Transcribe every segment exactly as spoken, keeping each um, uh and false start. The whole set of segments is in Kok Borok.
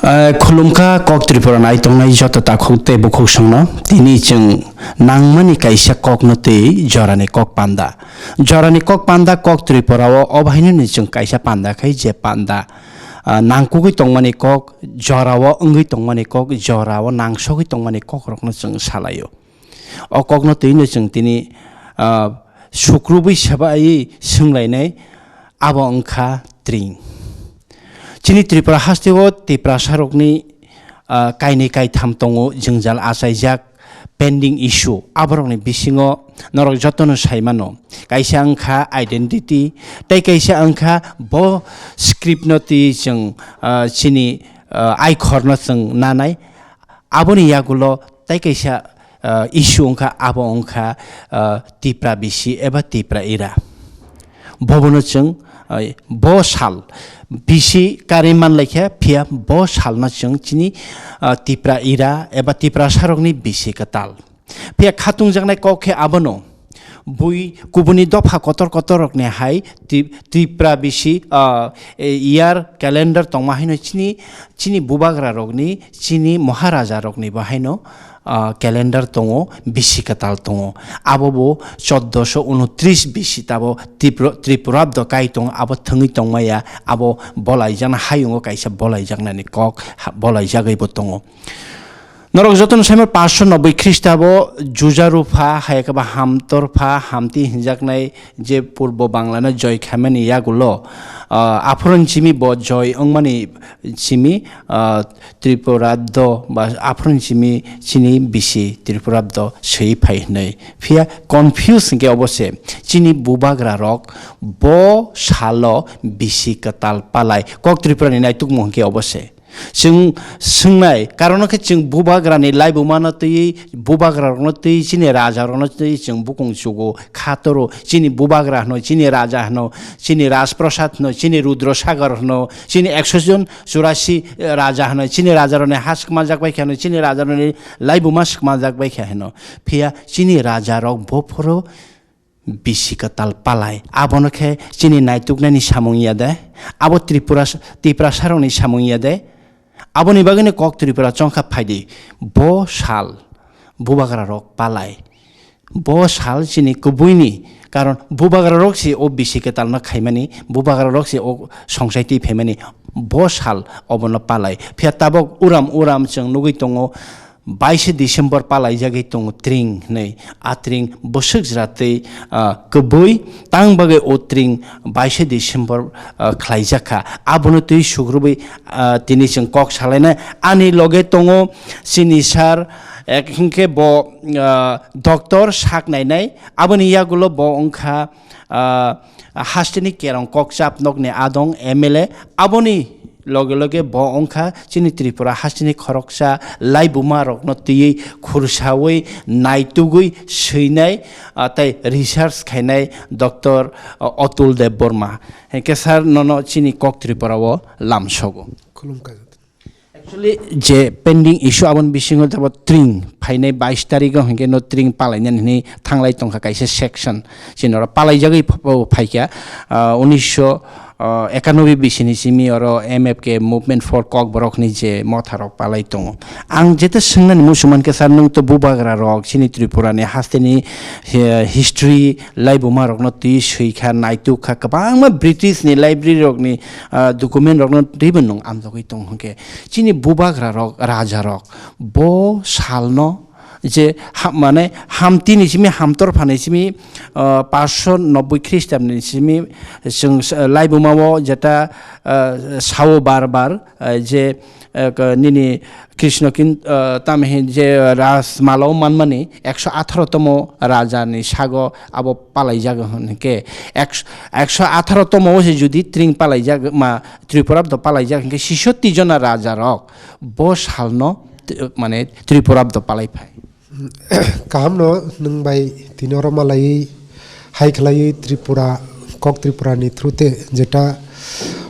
Eh, khulumkha kok Tripura nai tongnai joto takhuk tei bukhuk songno. Tini chwng nangmani kaisa kokno twi jorani kok panda. Jorani kok panda kok Tripura o, o bahaino ni chwng kaisa panda khai je panda, ah, nangkukgwi tongmani kok, jorao wngwi tongmani kok, jorao nangsogwi tongmani kokrokno chwng salaio. O kokno twino chwng tini, ah, sukrubwi sebai swnglainai, abo wngkha tring. Chini Tripura hasteo Tiprasarokni, ah, kainwi kaitham tongo, jwngjal achaijak, pending issue, aborokni bisingo norok jotono saimano. Kaisa wngkha identity, tei kaisa wngkha bo script no twi chwng, ah, chini, ah, aikhorno chwng nanai. Aboni yagulo tei kaisa, ah, issue wngkha, abo wngkha, ah, Tipra bisi eba Tipra era. Bobono chwng, ah, bo sal bisi karwi manlaikha, phiya bo salno chwng chini, ah, Tipra era eba Tiprasarokni bisi kwtal. Phiya khatungjaknai kok khe abono, bui kubuni dopha kotor kotor rokni hai Tri-, Tripura bisi, ah, e, year calendar tongma haino chini, chini bubagra rokni, chini Maharaja rokni bo haino, ah, calendar tongo, bisi kwtal tongo. Abo bo choddoso unotris bisi tabo Tripura, Tripurabdo kai tongo, abo thwngwi tongmaya, abo bolaijakna hayungo kaisa bolaijaknani kok, ha-, bolaijagwi bo tongo. Norok jotono saimano, paanch sho nobboi Khristabo Juja Rupha, hai khe ba Hamtorpha, Hamti hinjaknai je Purbo Banglano joy khaimani yagulo, ah, aphuruni simi bo joy wngmani simi, ah, Tripurabdo ba aphuruni simi chini bisi Tripurabdo swi phai hwnwi. Phiya confuse hwnkhe obo se, chini bubagra rok bo salo bisi kwtal palai, kok Tripurani naitukmung hwnkhe obo se. Chwng swngnai, karon khe chwng bubagrani laibumano twi, bubagrarokno twi, chini rajarokno twi chwng bukung chugo, khatoro, chini bubagra hwno, chini raja hwno, chini Rajprasad hwno, chini Rudra Sagar hwno, chini ekso jon churasi raja hwno, chini rajarokni ha swkmanjak bai kha hwno, chini rajarokni laibuma swkmanjak bai kha hwno. Phiya chini rajarok bophoro bisi kwtal palai. Abono khe chini naituknani samung ya de? Abo Tripura, Tiprasarokni samung ya de? Aboni bagwino kok Tripura chongkha phaidi. Bo sal bubagrarok palai. Bo sal chini kubuini. Karon bubagrarok se o bisi kwtalno khaimani, bubagrarok se o songsaitwi phaimani. Bo sal obono palai. Phiya tabok uram uram chwng nugwi tongo, baishe December palaijagwi tongo tring hwnwi. A tring bwswk jwra twi, ah, kwbwi tang bagwi o tring baishe December, ah, khlaijak kha. Abono twi sugrubwi, ah, tini chwng kok salainai. Ani loge tongo chini sir, ek hwnkhe bo, ah, doctor sak nainai. Aboni yagulo bo wngkha, ah, hasteni kerong kokchap nokni adong M L A. Aboni loge loge bo wngkha chini Tripura hasteni khoroksa laibuma rokno twiwi khursawi naitugwi swinai, ah, tei research khainai doctor Atul Debbarma. Hinkhe sir, nono chini kok Tripura o lamsogo. Khulumkha. Actually, je pending issue aboni bisingo tabo tring phainai bais tarigo hinkhe no tring palainani hinwi thanglai tongkha kaisa section. Chini oro palaijagwi ph-, phaikha, ah, unisho, ah, ekanoboi bisini simi oro M F K Movement for Kokborokni je motharok palai tongo. Ang jeta swngnani muchung mankha, sir, nwng to bubagra rok chini Tripurani hasteni, eh, history laibuma rokno twi swi kha, naituk kha, kwbangma British ni library rokni, ah, document rokno twibo nwng amjogwi tong hwnkhe. Chini bubagra rok, raja rok, bo salno je ha-, mane Hamti ni simi, Hamtorpha ni simi, ah, paanch sho nobboi Khristabni simi chwng, ah, laibuma o jeta, ah, sao bar bar, ah, je, ah, ka-, nini Krishna kin, ah, tamhi je Rajmala o manmani ekso atharo tomo raja ni sago abo palaijak hwnkhe, ek-, ekso atharo tomo o se judi tring palaijak ma, Tripurabdo palaijak hwnkhe, sishotti jona raja rok bo salno t-, mane Tripurabdo palai phai. Kaham no nwng bai tini oro malai hai khlaiwi Tripura, kok Tripura ni through te jeta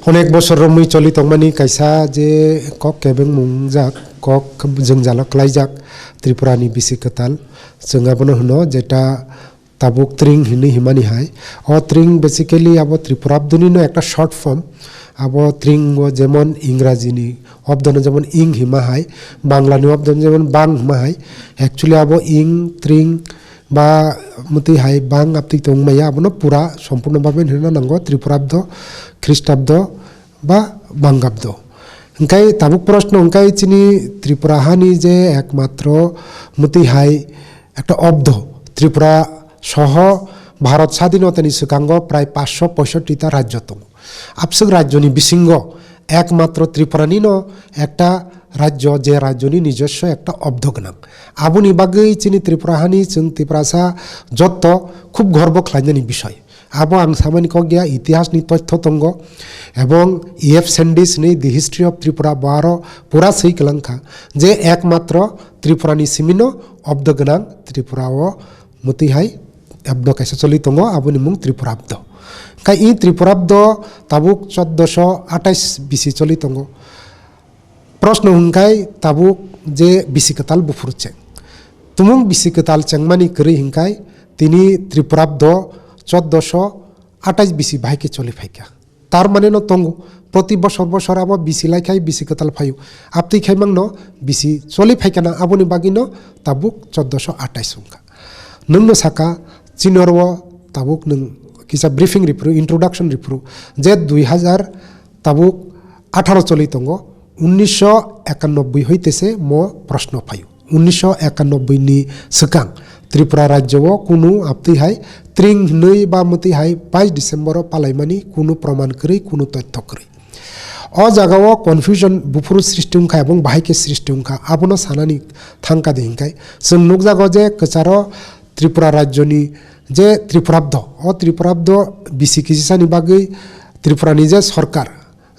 onek bosor romwi choli tongmani kaisa je kok kebeng mung jak, kok jwngjalo klaijak Tripura ni bisi kwtal. Chwng abono hwno jeta tabuk tring hinwi himani hai. O tring basically abo Tripurabdoni no ekta short form. Abo tring o jemon Ingraji ni obdo no jemon ing hima hai, Bangla ni obdo no jemon bang hima hai. Actually abo ing, tring ba mutwi hai bang aptwi tong maya, abono pura sompurno babe hino nango Tripurabdo, Khristapdo ba Bangabdo. Hingkai tabuk proshno hingkai chini Tripura hani je ekmatro mutwi hai ekta obdo Tripura soho Bharat sadhinotani swkango prai paanch sho poisotti ta rajyo tongo. Abswk rajyoni bisingo ekmatro Tripura nino ekta rajyo, je rajyoni nijoswo ekta obdo gwnang. Aboni bagwi chini Tripura hani chwng Tiprasa jotto khub gorbo khlainani bisoi. Abo ang samani kok ya, itihasni toitho tongo, ebong E F Sandys ni The History of Tripura bo aro pura swi kwlang kha je ekmatro Tripura ni simino obdo gwnang Tripura o mutwi hai abdo kaisa choli tongo, aboni mung Tripurabdo. Khai i Tripurabdo tabuk choddoso atais bisi choli tongo. Proshno hwnkhe tabuk je bisi kwtal buphuru cheng. Tumung bisi kwtal chengmani kwrwi hwnkhe tini Tripurabdo choddoso atais bisi bahai khe choli phaikha. Tar mane no tongo, proti bosor bosor abo bisi laikhai bisi kwtal phaio. Abtwi khai mangno bisi choli phaikha na, aboni bagwino tabuk choddoso atais wngkha. Nwngno saka, chini oro tabuk nwng kisa briefing riphuru, introduction riphuru, je dui hazar tabuk atharo choli tongo, unnisho ekanobboi hoite se mo proshno phaio. Unnisho ekanobboi ni swkang Tripura rajyo o kunu abtwi hai tring hwnwi ba mwtwi hai bais December o palaimani kunu proman kwrwi, kunu toitho kwrwi. O jaga o confusion buphuru srishti wngkha ebong bahai khe srishti wngkha, abono sanani thangkha di hinkhai. Chwng nukjago je kwcharo Tripura rajyoni je Tripurabdo, o Tripurabdo bisi kisisani bagwi Tripurani je sorkar,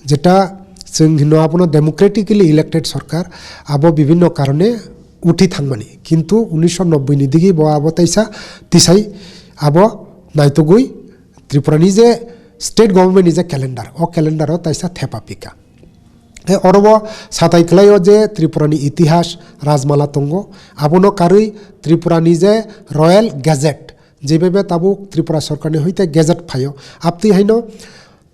jeta chwng hino abono democratically elected sorkar, abo bibhinno karone uthi thangmani. Kintu unnisho nobboi ni digi bo abo taisa tisai abo naitugwi Tripurani je state government ni je calendar, o calendar o taisa thepa pika. He oro bo satai kwlaio je Tripurani itihas rajmala tongo, abono karwi Tripurani je Royal Gazette, jebebe tabuk Tripura sorkarni hoite gazette phaio, abtwi haino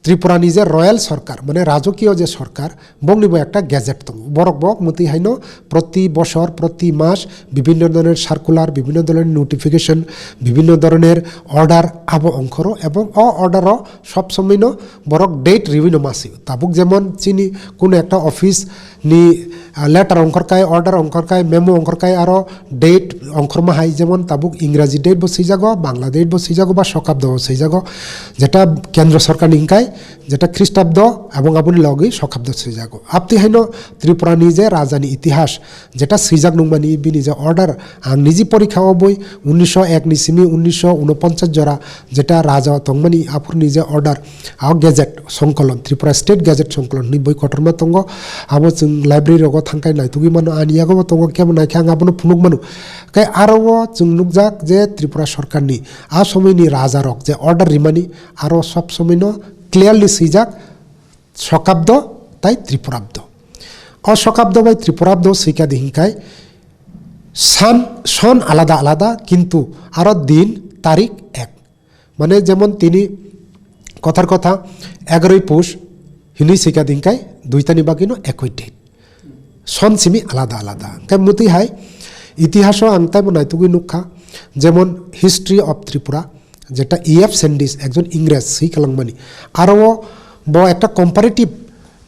Tripurani je royal sorkar, mane rajokiyo je sorkar, bongni bo ekta gazette tongo. Borok bo mwtwi haino proti bosor, proti mas bibhinno dhoroner circular, bibhinno dhoroner notification, bibhinno dhoroner order abo ongkhoro, ebong o order o sob somoino borok date riwi no masio. Tabuk jemon chini kuno ekta office ni, ah, letter ongkhor kai, order ongkhor kai, memo ongkhor kai, aro date ongkhorma hai, jemon tabuk Ingraji date bo swijago, Bangla date bo swijago, ba Sokabdo bo swijago, jeta Kendro Sorkar ni hinkai, jeta Khristabdo, abong aboni logwi Sokabdo swijago. Abtwi haino Tripura ni je raja ni itihas, jeta swijak nungmani bini je order, ang niji porikha o boi, unnisho ek ni simi unnisho unoponchas jora, jeta raja tongmani aphurni je order, o gazette songkolon, Tripura State Gazette songkolon hinwi boi kotorma tongo. Abo chwng library rogo thangkai naitugwi mano, ani yago bo tongo, kebo naikhe ang abono phunuk mano. Khe aro o chwng nukjak je Tripura sorkarni a somoini rajarok je order rimani, aro sob somoino clearly swijak Sokabdo tai Tripurabdo. O Sokabdo bai Tripurabdo swikha di hinkhai san, son alada alada, kintu aro din tarik ek. Mane jemon tini kothar kotha egaroi pus hinwi swikha di hinkhai duitani bagwino ekoi date. Son simi alada alada. Hingkhe mwtwi hai itihaso ang taibo naitugwi nukha, jemon History of Tripura, jeta E F Sandys, ekjon Ingres swi kwlangmani. Aro o bo ekta comparative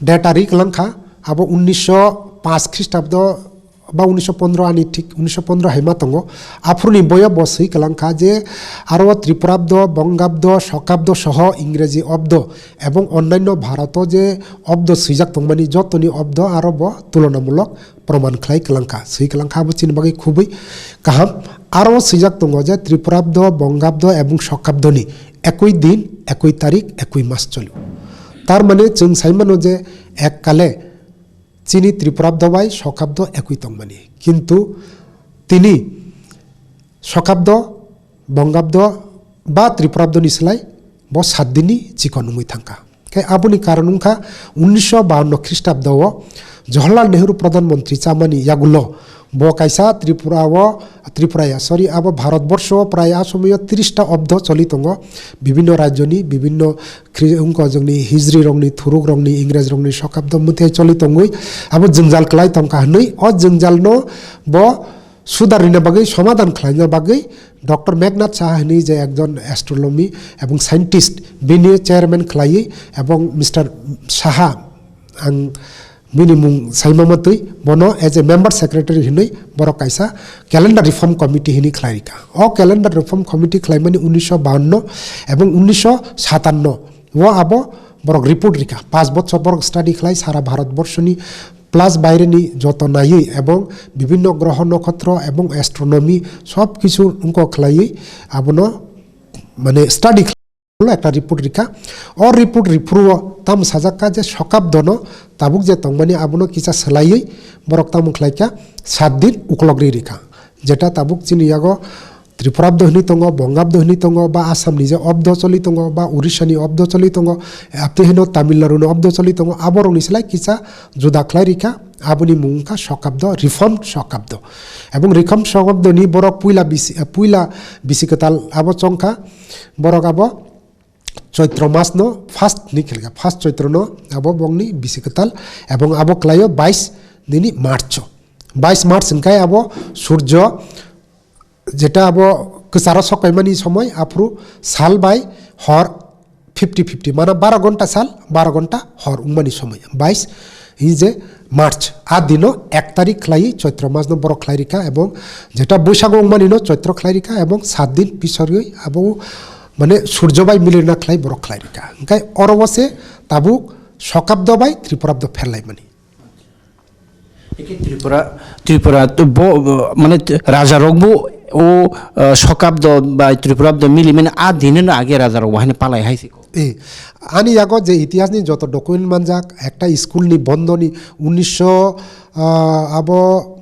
data ri kwlangkha, abo unnisho paanch Khristabdo ba unnisho pondro ani thik unnisho pondro haima tongo. Aphuruni boyo bo swi kwlangkha je aro o Tripurabdo, Bongabdo, Sokabdo soho Ingreji obdo ebong onnaino Bharoto je obdo swijak tongmani jotoni obdo aro bo tulonamulok proman khlai kwlangkha, swi kwlangkha, abo chini bagwi khubui kaham. Aro swijak tongo je Tripurabdo, Bongabdo ebong Sokabdoni ekoi din, ekoi tarik, ekoi mas cholo. Tar mane chwng sai mano je ek kale chini Tripurabdo bai Sokabdo ekoi tongmani. Kintu tini Sokabdo, Bongabdo ba Tripurabdoni slai bo sat dinni chikon wngwi thangkha. Khe aboni karon wngkha unnisho bawanno Khristabdo o Jawaharlal Nehru Pradhan Mantri chamani yagulo Bo kaisa Tripura o, Tripura ya, sorry, abo Bharat borsho o prai a somoyo tris ta obdo choli tongo. Bibinno rajyoni, bibinno khri-, wngkha jongni hijri rokni, thuruk rokni, Ingrej rokni sokabdo mwthai choli tongwi abo jwngjal kwlai tongkha hwnwi o jwngjal no bo sudar rina bagwi, somadhan khlaina bagwi Doctor Meghnad Saha hwnwi je ekjon astronomy ebong scientist, bini chairman khlaiwi ebong Mister Saha, ang bini mung saima matwi bono as a member secretary hinwi borok kaisa calendar reform committee hinwi khlai rikha. O calendar reform committee khlaimani unisho bawanno ebong unisho satanno o abo borok report rikha. Pas bochor borok study khlai sara Bharat borshoni plus baireni joto naiwi ebong bibinno groho nokhotro ebong astronomy sob kisu wngkok khlaiwi abono mane study khlai ekta report rikha. O report riphuru o tamo sajak kha je sokabdono tabuk je tongmani abono kisa swlaiwi borok tamo khlaikha sat din ukologri rikha. Jeta tabuk chini yago Tripurabdo hinwi tongo, Bongabdo hinwi tongo, ba Assamni je obdo choli tongo, ba Orissani obdo choli tongo, abtwi haino Tamil Naduni obdo choli tongo, aborokni slai kisa juda khlai rikha, aboni mung wngkha sokabdo, reformed sokabdo. Ebong reformed sokabdoni borok puila bisi, eh, puila bisi kwtal abo chongkha, borok abo Choitro masno first ni khelkha, first Choitrono abo bongni bisi kwtal, ebong abo kwlaio bais nini March o. Bais March hwnkhe abo surjo jeta abo kwcharo sokpaimani somoi, aphuru sal bai hor fifty fifty, mano baro gonta sal, baro gonta hor wngmani somoi, bais hini je March. A dino ek tarik khlaiwi Choitro masno borok khlai rikha, ebong jeta Boisago wngmani no Choitro khlai rikha, ebong sat din pisoriwi abo mane surjo bai milirna khlai borok khlai rikha. Hwnkhe oro o se tabuk sokabdo bai Tripurabdo pherlaimani. Eke Tripura, Tripura to bo, bo, mane t-, raja rok bo o, ah, sokabdo bai Tripurabdo mili mane a dine no age raja rok bo haino palai hai siko. Eh, ani yago je itihasni joto document manjak, ekta school ni bondoni unisho, ah, abo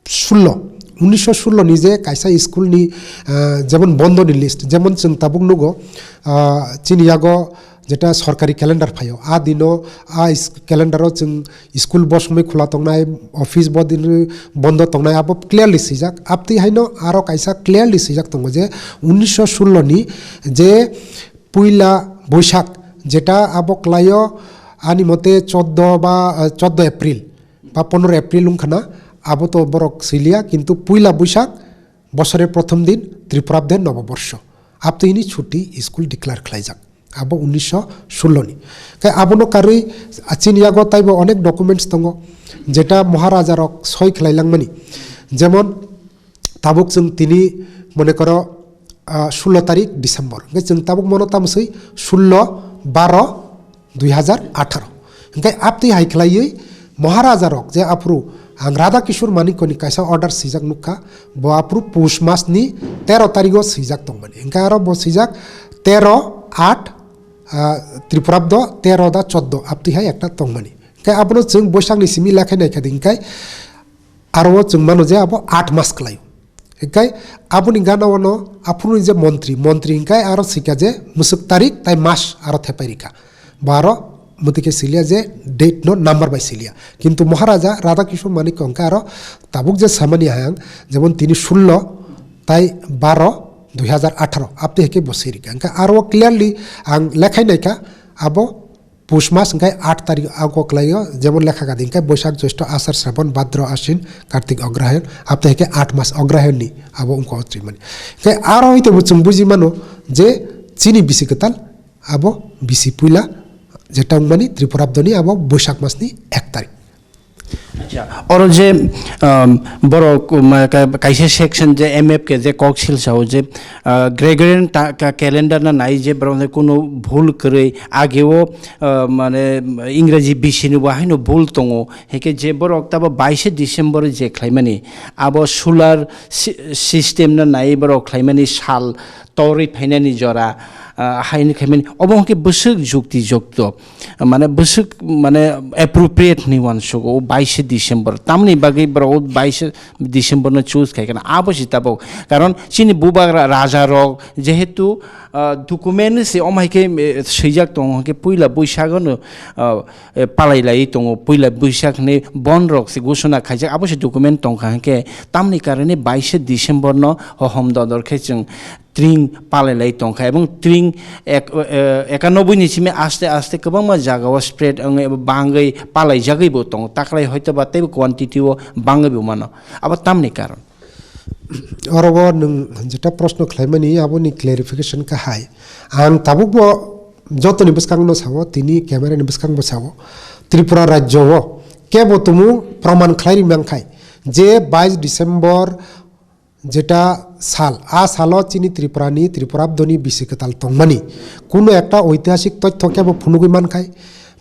sullo, unisho sullo ni je kaisa school ni, ah, jemon bondoni list, jemon chwng tabuk nugo, ah, chini yago jeta sorkari calendar phaio, a dino a is-, calendar o chwng school bo somoi khula tongnai, office bo din bondo tongnai, abo clearly swijak. Abtwi haino aro kaisa clearly swijak tongo je unisho sullo ni je puila Boisak, jeta abo kwlaio ani mote choddo ba, ah, choddo April ba pondro April wngkhana, abo to borok swiliya, kintu puila Boisak, bosorer prothom din, Tripurabde Noboborsho. Abtwi hini chuti school declare khlaijak. Abo unisho sullo ni. Khe abono karwi chini yago taibo onek documents tongo, jeta Maharaja rok soi khlai langmani. Jemon, tabuk chwng tini, mone koro, ah, sullo tarik December. Hwnkhe chwng tabuk mono tamo swi sullo baro dui hazar atharo. Hwnkhe abtwi hai khlaiwi Maharaja rok je aphuru ang Radha Kishore Manikya ni kaisa order swijak nukha, bo aphuru Push mas ni tero tarigo swijak tongmani. Hwnkhe aro bo swijak tero aat, ah, Tripurabdo tero da choddo abtwi hai ekta tongmani. Hwnkhe abono chwng Boisakni simi lekhai naikha di hwnkhe aro o chwng mano je abo aat mas kwlaio. Hwnkhe aboni gana ono aphuruni je montri, montri hwnkhe aro swikha je mwswk tarik tai mas aro thepai rikha. Bo aro mwtwi khe siliya je date no number bai siliya. Kintu Maharaja Radha Kishore Manikya hwnkhe aro tabuk je samani hai ang, jemon tini sullo tai baro dui hazar atharo abtwi hai khe bo swi rikha. Hwnkhe aro o clearly ang lekhai naikha abo Push mas hwnkhe aat tarik o kwlaio, jemon lekha kadi hwnkhe Boisak, Joisto, Asar, Srabon, Bhadro, Ashin, Kartik, Ograhayon, abtwi hwnkhe aat mas Ograhayon ni abo wngkha o twimani. Hwnkhe aro hwnkhe bo chwng buji mano je chini bisi kwtal abo bisi puila jeta wngmani Tripurabdoni abo Boisak mas ni ek tarik. Acha, oro je, um, borok, um, ka-, kaisa section je M F K je kok silsa o je, uh, Gregorian ta-, ka-, calendar na nai je borok kunu bhul kwrwi ageo, uh, mane Ingraji bisi ni bo haino bhul tongo, heke je borok tabo baishe December je khlaimani abo solar si-, system na nai borok khlaimani sal torwi phainani jora, ah, haini khaimani obo hwnkhe bwswk jukti jukto, mane bwswk mane appropriate hinwi uansugo o baishe December. Tamni bagwi borok o baishe December no choose khai kheno abo se tabuk. Karon chini bubagra raja rok jehetu, ah, document se omo hai khe, eh, swijak tongo hwnkhe puila Boisago no, ah, eh, palai lai tongo, puila Boisak hinwi bon rok se gusuna khaijak abo se document tongkha hwnkhe tamni karone baishe December no hohom dodor khe chwng tring palai lai tongkha, ebong tring ek-, eh, ekanoboi ni simi aste aste kwbangma jaga o spread wngwi ebo bangwi palai jagwi bo tongo, taklai hoito ba teibo quantity o bangwi bo mano, abo tamni karon. Oro o nwng jeta proshno khlaimani aboni clarification kahai. Ang tabukbo jotoni bwskangno sao, tini camera ni bwskangbo sao, Tripura rajyo o kebo tumung proman khlai ri mankhai je bais December jeta sal, a salo chini Tripura ni, Tripura abdoni bisi kwtal tongmani kuno ekta oitihasik tothyo kebo phunugwi mankhai,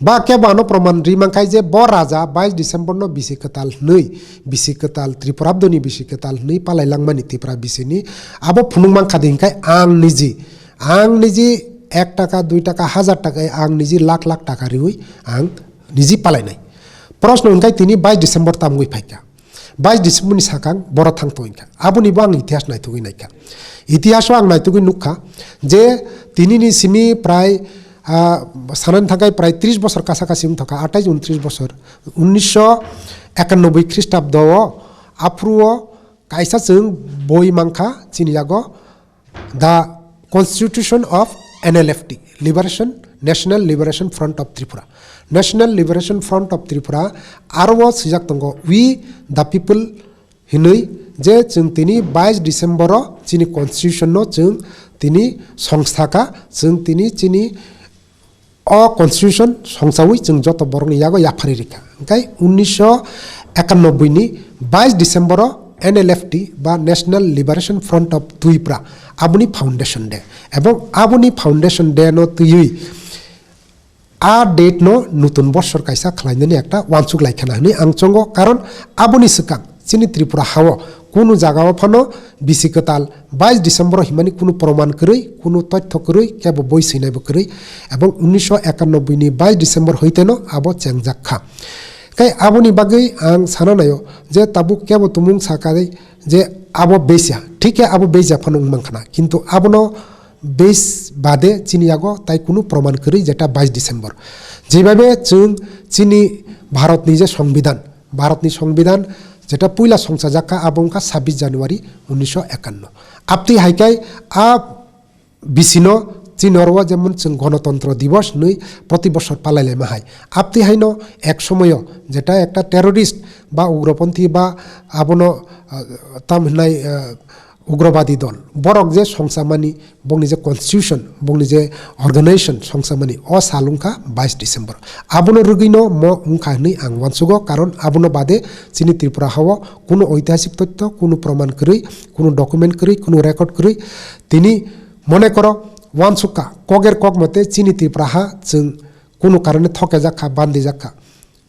ba kebo ano proman ri mankhai je bo raja bais December no bisi kwtal hwnwi, bisi kwtal Tripura abdoni bisi kwtal hwnwi palai langmani Tripura bisini abo phunuk mankha di hinkhai ang niji, ang niji ek taka, dui taka, hazar taka, ang niji lakh lakh taka riwi ang niji palainai. Proshno hinkhai tini bais December tamgwi phaikha. Bais December ni sakang boro thang tongkha. Aboni bo ang itihas naitugwi naikha. Itihaso ang naitugwi nukha je tini ni simi prai, ah, sanani thangkai prai tris bosor kasa kasi wngthokha, atais untris bosor. Unnisho ekannoboi Khristabdo o aphuru o kaisa chwng boi mankha chini yago The Constitution of N L F T, Liberation, National Liberation Front of Tripura. National Liberation Front of Tripura aro o swijak tongo, "We the people" hinwi, je chwng tini bais December o chini constitution no chwng tini songsa kha, chwng tini chini o constitution songsawi chwng joto borokni yago yapharwi rikha. Hwnkhe unnisho ekannoboi ni bais December o N L F T ba National Liberation Front of Tripura aboni foundation day. Ebong aboni foundation day no twiwi a date no nutun bosor kaisa khlainani ekta uansuk laikhana hinwi ang chongo, karon aboni swkang chini Tripura hao kunu jagao phano bisi kwtal bais December o himani kunu proman kwrwi, kunu tothyo kwrwi, kebo boi swinaibo kwrwi, ebong unnisho ekannoboi ni bais December hoiteno abo chengjak kha. Khai aboni bagwi ang sana naio je tabuk kebo tumung sakha je abo beisa, thik khe abo beisa phano wng mankha na, kintu abono base bade chini yago tai kunu proman kwrwi jeta bais December. Jebhabe chwng chini Bharatni je Songbidan, Bharatni Songbidan jeta puila songchajak kha, abo wngkha sabbish January unnisho ekanno. Abtwi hai khe a bisino chini oro o jemon chwng Gonotontro Divos hinwi proti bosor palai laima hai. Abtwi haino ek somoyo jeta ekta terrorist ba ugroponthi ba abono, ah, tam hinai, ah, ugrobadi dol, borok je songchamani, bongni je constitution, bongni je organization songchamani, o sal wngkha bais December. Abono rwgwino mo wngkha hinwi ang uansugo, karon abono bade chini Tripura hao kunu oitihasik tothyo, kunu proman kwrwi, kunu document kwrwi, kunu record kwrwi. Tini mone koro uansukha, koger kok mote chini Tripura ha chwng kunu karone thokejak kha, bandijak kha.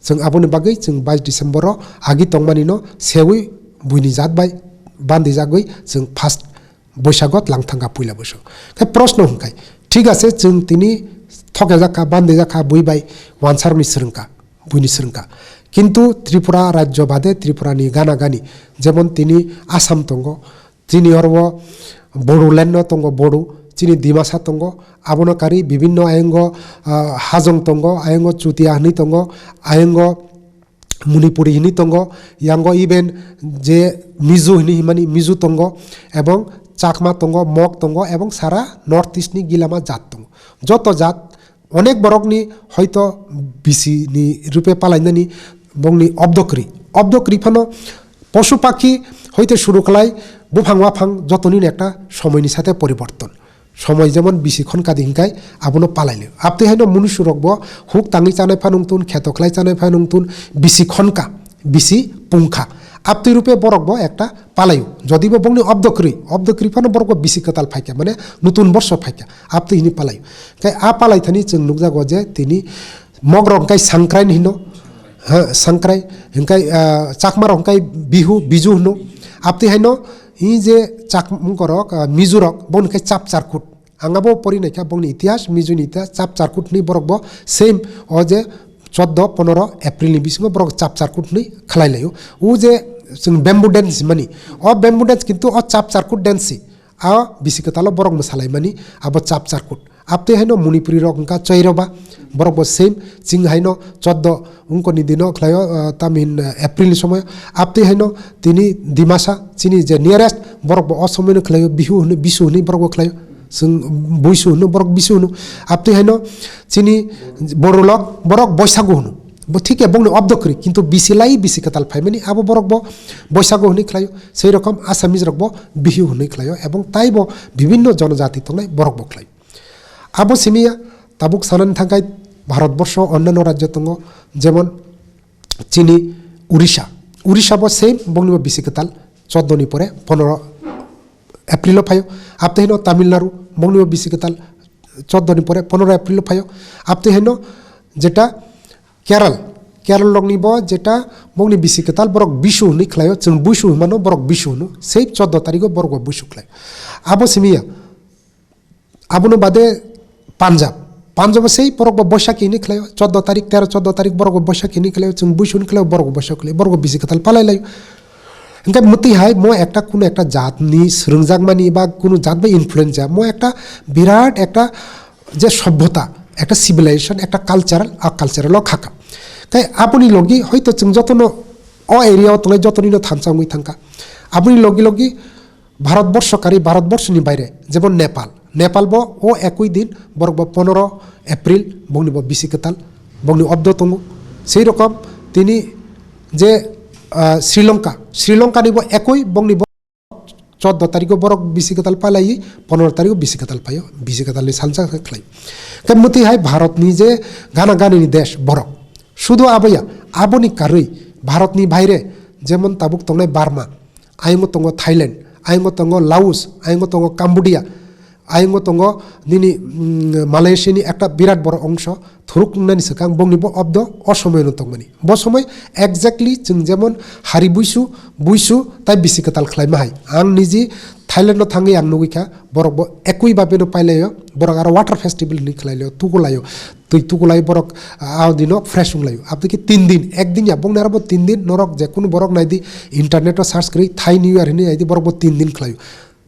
Chwng aboni bagwi chwng bais December o agi tongmani no seui buini jat bai bandijagwi chwng first Boisago tlang thangkha, puila Boisago. Khe proshno hwnkhe, thik ase, chwng tini thokejak kha, bandijak kha bui bai, wansarokni swrwngkha, buini swrwngkha. Kintu Tripura rajyo bade Tripura ni gana gani, jemon tini Assam tongo, chini oro o Bodoland no tongo Bodo, chini Dimasa tongo, abono kari bibinno ayango, ah, Hajong tongo, ayango Chutia hinwi tongo, ayango Munipuri hinwi tongo, yango even je Mizo hinwi himani Mizo tongo, ebong Chakma tongo, Mok tongo, ebong sara North East ni gilama jat tongo. Joto jat Onek borokni hoito bisi ni rupe palainani bongni obdo kwrwi. Obdo kwrwi phano posu pakhi hoite suru khlai buphang waphang jotoni ekta somoini sate poriborton. Somoi jemon bisi khonka di hinkai abono palailio. Abtwi haino munusurokbo huk tangwi chanai phano wngtun, kheto khlai chanai phano wngtun, bisi khonka. Bisi pungkha. Abtwi rupe borok bo ekta palaio. Jodi bo bongni obdo kwrwi, obdo kwrwi phano borok bo bisi kwtal phaikha, mane nutun borso phaikha. Abtwi hini palaio. Khe a palai thani chwng nukjago je tini Mogrok hwnkhe Sangkrai hino, ha, Sangkrai, hwnkhe, ah, Chakmarok hwnkhe Bihu, Biju hino. Abtwi haino Hi je chak-, mungkorok, ah, Mizurok, bongni khe Chap Charkut. Ang abo pori naikha bongni itihas, Mizuni itihas, Chap Charkut hwnwi borok bo same o je chordo ponoro April ni bisingo borok Chap Charkut hwnwi khlai laio. O je chwng bamboo dance mani, o bamboo dance kintu o Chap Charkut dance si. A bisi kwtalo borok mwsalaimani abo Chap Charkut. Abtwi haino Manipuri rok wngkha Choiroba, borok bo same, chwng haino chordo wngkoni dino khlaio, ah, tamhin, ah, April ni somoyo. Abtwi haino tini Dimasa, chini je nearest, borok bo o somoino khlaio, Bihu hwnwi, Bisu hwnwi borok bo khlaio. Chwng Buisu hwnwi, borok Bisu hwnwi. Abtwi haino chini Borolok, borok Boisagu hwnwi. Bo thik bongni obdo kwrwi, kintu bisi lai bisi kwtal phaimani abo borok bo Boisagu hwnwi khlaio. Sei rokom Assamese rok bo Bihu hwnwi khlaio, ebong taibo bibinno jonojati tongnai borok bo khlaio. Abo simi ya, tabuk sanani thangkai Bharat borsho onnano rajyo tongo, jemon chini Urisha. Urisha bo same, bongni bo bisi kwtal, chordo ni pore ponoro April o phaio. Abtwi haino Tamil Nadu, bongni bo bisi kwtal, chordo ni pore ponoro April o phaio. Abtwi haino jeta Kerala, Kerala rokni bo jeta bongni bisi kwtal borok Bisu hwnwi khlaio, chwng Buisu hwnmano borok Bisu hwno, sei chordo tarigo borok bo Buisu khlaio. Abo simi ya, abono bade Punjab, Punjab o sei borok bo Boishakhi hwnwi khlaio, chordo tarik, tero chordo tarik borok bo Boishakhi hwnwi khlaio, chwng Buisu hwnwi khlaio, borok bo Boishakhi khlaio, borok bo bisi kwtal palai laio. Hingke mwtwi hai mo ekta kuno ekta jatni swrwngjakmani ba kuno jat bai influence ya, mo ekta birat ekta je sobbhota, ekta civilization, ekta cultural, a cultural o khaka. Tei aboni logi hoito chwng jotono o area o tongnai jotonino thansa wngwi thangkha. Aboni logi logi Bharat borsho kari Bharat borsho ni baire, jemon Nepal. Nepal bo o ekui din, borok bo ponoro April, bongni bo bisi kwtal, bongni obdo tongo. Sei rokom tini je, ah, Sri Lanka, Sri Lanka ni bo ekui, bongni bo chordo tarigo borok bisi kwtal palaiwi, ponoro tarigo bisi kwtal paio, bisi kwtal ni salsa khe khlai. Khe mwtwi hai Bharat ni je gana gani ni desh borok. Sudu abo ya, aboni karwi Bharat ni baire, jemon tabuk tongnai Burma, ayongo tongo Thailand, ayongo tongo Laos, ayongo tongo Cambodia, ayongo tongo nini, mm, Malaysia ni ekta birat boro ongso, thuruk wngnani swkang bongni bo obdo o somoyno tongmani. Bo somoi exactly chwng jemon hari buisu, buisu tai bisi kwtal khlaima hai. Ang niji Thailand no thangwi ang nugwi kha, borok bo ekui babeno pailaio, borok aro water festival hinwi khlailio, tukulaio, twi tukulai borok, ah, dino fresh wnglaio. Abdiki tin din, ek din ya, bongni aro bo tin din, norok je kunu borok naidi, internet o search kwrwi, Thai New Year hinwi naidi, borok bo tin din khlaio.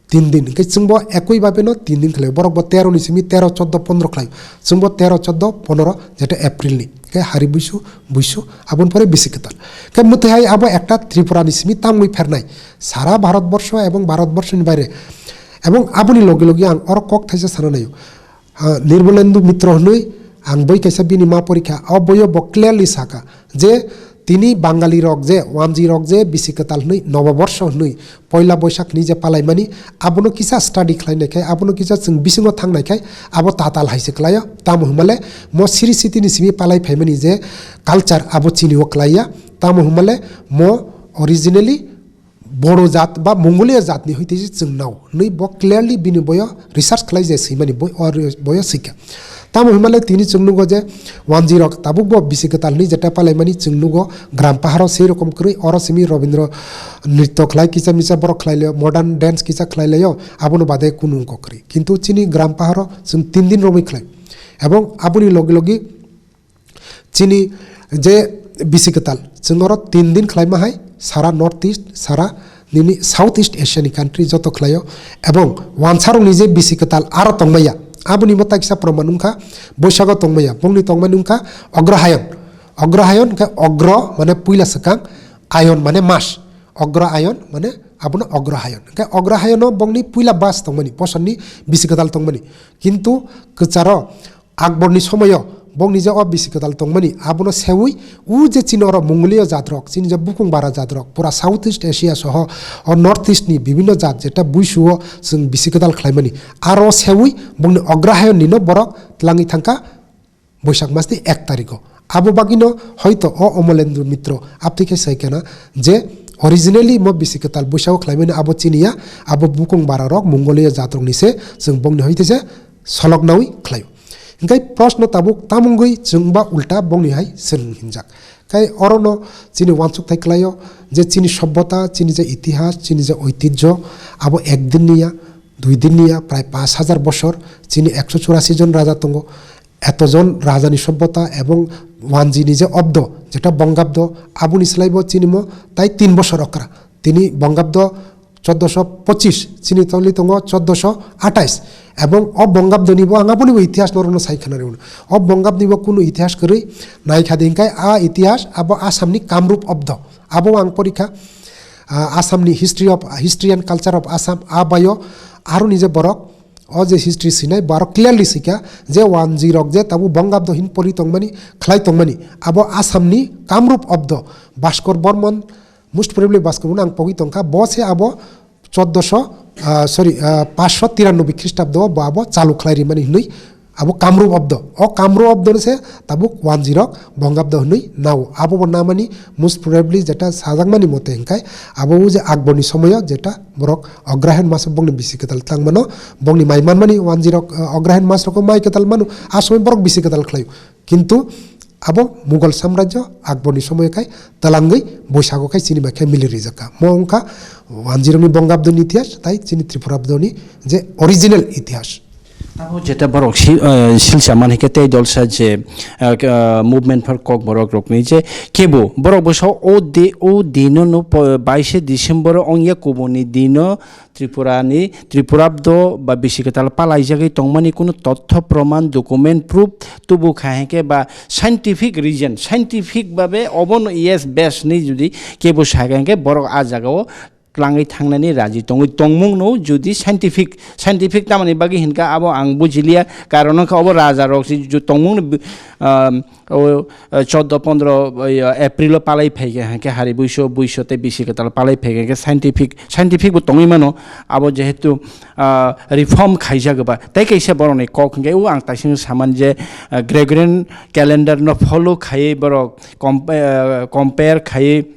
Tin din, hingke chwngbo ekui babeno tin din khlaio. Borok bo tero ni simi tero, chordo, pondro khlaio. Chwngbo tero, chordo, pondro, jeta April ni. Hingke hari buisu, buisu, aboni pore bisi kwtal. Hingke mwtwi hai abo ekta Tripura ni simi tamwi phernai. Sara Bharat borsho ebong Bharat borsho ni baire. Ebong aboni logi logi ang oro kok thaisa sana naio. Ah, Nirmalendu Mitro hwnwi ang boi kaisa bini ma porikha, o boio bo clearly saka je tini Bangali rok je, Wanji rok je, bisi kwtal hwnwi, Noboborsho hwnwi, Poila Boisak hwnwi je palaimani, abono kisa study khlainai khai, abono kisa chwng bisingo thangnai khai, abo tatal hai se kwlaio. Tamo hwnmale mo siri sitini simi palai phaimani je culture abo chini o kwlaiya. Tamo hwnmale mo originally Bodo jat ba Mongolia jatni hwitwi se chwng nao hwnwi bo clearly bini boyo research khlai je swimani boi-, o re-, boyo swikha. Tamo hwnmale tini chwng nugo je Wanji rok tabuk bo bisi kwtal hwnwi jeta palaimani chwng nugo gram paharo sei rokom kwrwi oro simi Robindro nritto khlai kisa misa borok khlai laio, modern dance kisa khlai laio, abono bade kunu wngkok kwrwi. Kintu chini gram paharo chwng tin din romwi khlai. Ebong aboni logi logi Chini je bisi kwtal, chwng oro tin din khlaima hai sara North East, sara nini South East Asia ni country joto khlaio, ebong wansarokni je bisi kwtal aro tongmaya, aboni bo takisa proman wngkha, Boisago tongmaya, bongni tongmani wngkha Ogrohayon. Ogrohayon hwnkhe Ogro mane puila swkang, Ayon mane mas. Ogro Ayon mane abono Ogrohayon. Hwnkhe Ogrohayono bongni puila bas tongmani, bosonni bisi kwtal tongmani. Kintu kwcharo Akborni somoio bongni je o bisi kwtal tongmani, abono seui o je chini oro Mongoliyo jatrok, chini je bukung bara jatrok, pura South East Asia soho o North East ni bibinno jat jeta buisuo chwng bisi kwtal khlaimani, aro seui bongni Ogrohayonnino borok twlangwi thangkha Boisak masni ek tariko. Abo bagwino hoito o Omolendra Mitro aptwi khe sai khena je originally mo bisi kwtal buisao khlaimani abo chiniya, abo bukung bara rok Mongoliyo jatrokni se, chwng bongni hoite se solok naui khlaio. Hingke proshno tabuk tamungwi chwng ba ulta bongni hai swrwng hinjak. Khai orono chini uansukthai kwlaio je chini sobbota, chini je itihas, chini je oitijjo, abo ek din ni ya, dui din ni ya, prai pash hajar bosor, chini ekso churasi jon raja tongo. Etojon rajani sobbota ebong wanjini je obdo, jeta bongabdo, aboni slaibo chinimo tai tin bosor okra. Tini bongabdo chordoso pochis, chini toli tongo chordoso atais. Ebong o bongabdonibo ang abonibo itihas norokno sai khwnarwi mano. O bongabdonibo kunu itihas kwrwi naikha di hinkai a itihas abo Assamni Kamrup obdo. Abo ang porikha, ah, Assamni History of, History and Culture of Assam, a baio aroni je borok, o je history sinai, borok clearly sikha je wanjirok je tabuk bongabdo hin poli tongmani, khlai tongmani, abo Assamni Kamrup obdo, Bhaskor Bormon, most probably Bhaskor Bormon ang pogwi tongkha, bo se abo chordoso, ah, sorry, ah, paanch sho tiranoboi Khristabdo bo abo chalu khlai rimani hinwi abo Kamrup obdo. O Kamrup obdo se tabuk wanjirok bongabdo hinwi nao. Abo bo namani most probably jeta sajakmani mote hinkai abo o je Akborni somoyo jeta borok Agrahen maso bongni bisi kwtal tangmano, bongni mai manmani wanjirok, ah, Agrahen masrokno mai kwtal mano, a somoi borok bisi kwtal khlaio. Kintu abo Mughal samrajyo Akborni somoyo khai twlangwi boisago khai chini bai khe mili rijakha. Mo wngkha wanjirokni bongabdoni itihas tai chini Tripurabdoni je original itihas. Tamo jeta borok si-, eh, silsa man hike tei dolsa je, eh, k-, eh, movement phar kok borok rokni je kebo borok bwsa o di-, o dino no po-, baishe December o ongya kubuni dino Tripurani, Tripurabdo ba bisi kwtal palaijagwi tongmani kunu totho proman document proof tubu kha hike ba scientific reason, scientific babe obono yes best ni judi kebo saga hike borok a jagao twlangwi thangnani raji tongwi tongmungno judi scientific, scientific tamani bagwi hinka abo ang bujiliya, karon wngkha obo raja rok si ju tongmungno bi-, um, o, eh, chordo pondro, eh, April o palai phaikha hwnkhe hari buiso, buiso tei bisi kwtal palai phaikha hwnkhe scientific, scientific bo tongwi mano abo jehetu, ah, reform khaijak ba tei kaisa borokni kok hwnkhe o ang taising samani je, ah, Gregorian calendar no follow khaiwi borok compa-, ah, compare khaiwi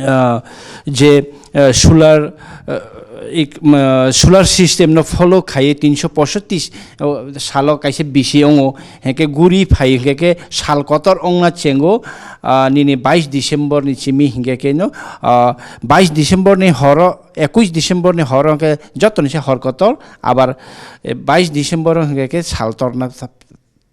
ah, je, ah, solar, ah, ik-, ma, solar system no follow khaiwi tinso posotti, oh, salo kaisa bisi wngo, hwnkhe guri phai hwnkhe sal kotor wngna chengo, ah, nini bais December ni simi hwnkhe khe no, ah, bais December ni horo, ekwis December ni horo hwnkhe joto ni se hor kotor, abar, eh, bais December hwnkhe khe sal torna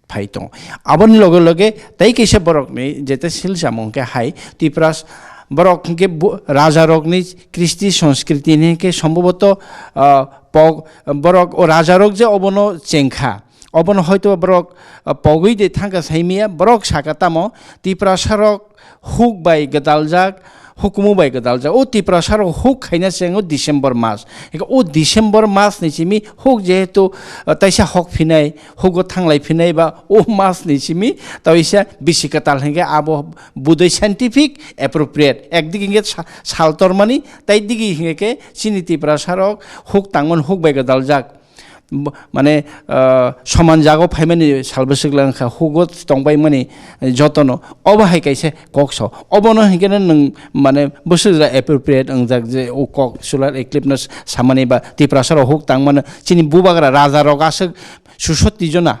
phai tongo. Aboni loge loge tei kaisa borokni jete sil samung khe hai Tipras borok hwnkhe bo-, rajarokni kristi sonskritini hwnkhe sombhoboto, ah, pok-, borok o rajarok je obono chengkha, obono hoito borok, ah, pogwi de thangkha saimaya, borok saka tamo Tiprasarok huk bai gwdaljak, hukumu bai gwdaljak. O Tiprasa rok huk khaina se wngo December mas. Eka o December mas ni simi huk jehetu, uh, taisa hok phinai, hugo thanglai phinai ba o mas ni simi taisa bisi kwtal hinkhe abo budui scientific appropriate. Ekdigi hinkhe sa-, sal tormani, tai digi hinkhe chini Tiprasa rok huk tangmani huk bai gwdaljak. Bo-, mane, ah, soman jago phaimani salbwswk lang kha, hugo tongbaimani jotono. Obo hai kaisa kok so. Obono hinkhe no nwng, mane, bwswk ja appropriate wngjak je o kok solar eclipse no samani ba Tiprasa rok huk tangmano chini bubagra raja rok aswk susotti jona,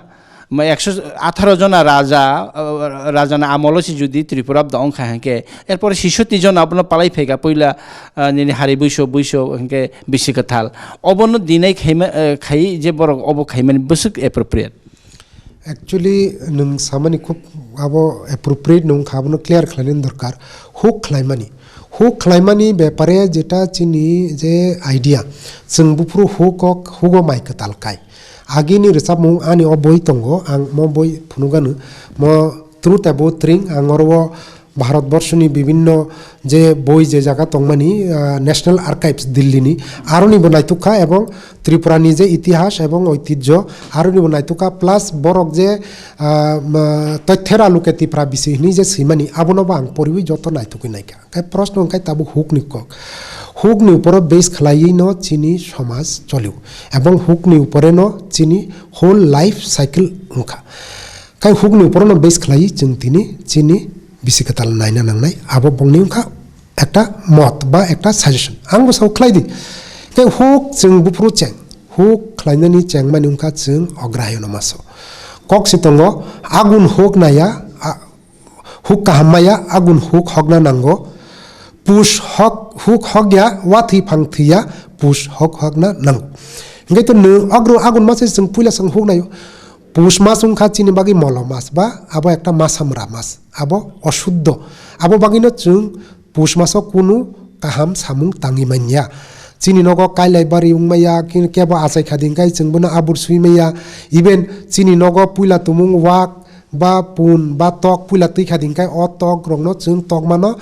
ma ekso atharo jona raja, ah, rajani amolo se jodi Tripura dong kha hinkhe, erpore sisoti jona abono palai phaikha puila, ah, nini hari buiso, buiso hinkhe bisi kwthal. Obono dinai khaima, eh, khai je borok obo khaimani bwswk appropriate. Actually, nwng samani khub abo appropriate nwng kha, abono clear khlainani dorkar. Huk khlaimani. Huk khlaimani bepare jeta chini je idea, chwng buphuru huk kok, hugo mai kwtal kai. Agini rwchapmung ani o boi tongo, ang mo boi phunukganu, mo Truth About Tring, ang oro o Bharat Borshoni bibinno je boi je jaga tongmani, ah, National Archives Delhi ni, aroni bo naitukha ebong Tripura ni je itihas ebong oitijjo aroni bo naitukha, plus borok je, ah, ma, toithera luke Tipra bisi hini je swimani abono bo ang poriwi joto naitugwi naikha. Khe proshno wngkha tabuk hukni kok. Hukni uporo base khlaiwi no chini somaj cholio. Ebong hukni upore no chini whole life cycle wngkha. Khe hukni uporo no base khlaiwi chwng tini chini bisi kwtal naina nangnai. Abo bongni wngkha ekta mot ba ekta suggestion. Ang bo sao khlai di. Khe huk chwng buphuru cheng. Huk khlainani chengmani wngkha chwng Agrahayono maso. Kok si tongo, agun huk naya, a-, Huk kaham maya, agun huk hokna nango. Pus hok, huk hokya, wathwi phang thwiya, pus hok hokna nango. Hingke to nwng agro agun masa chwng puila chwng huk nayo. Pus mas wngkha chini bagwi molo mas ba abo ekta masamra mas, abo osuddho. Abo bagwino chwng pus maso kunu kaham samung tangwi manya. Chini nogo kailai bari wngmaya, kin-, kebo achai khadi hingkai chwng bono abur sui maya. Even chini nogo puila tumung wak ba pun ba tok puila twi khadi hingkai o tok rokno chwng tok mano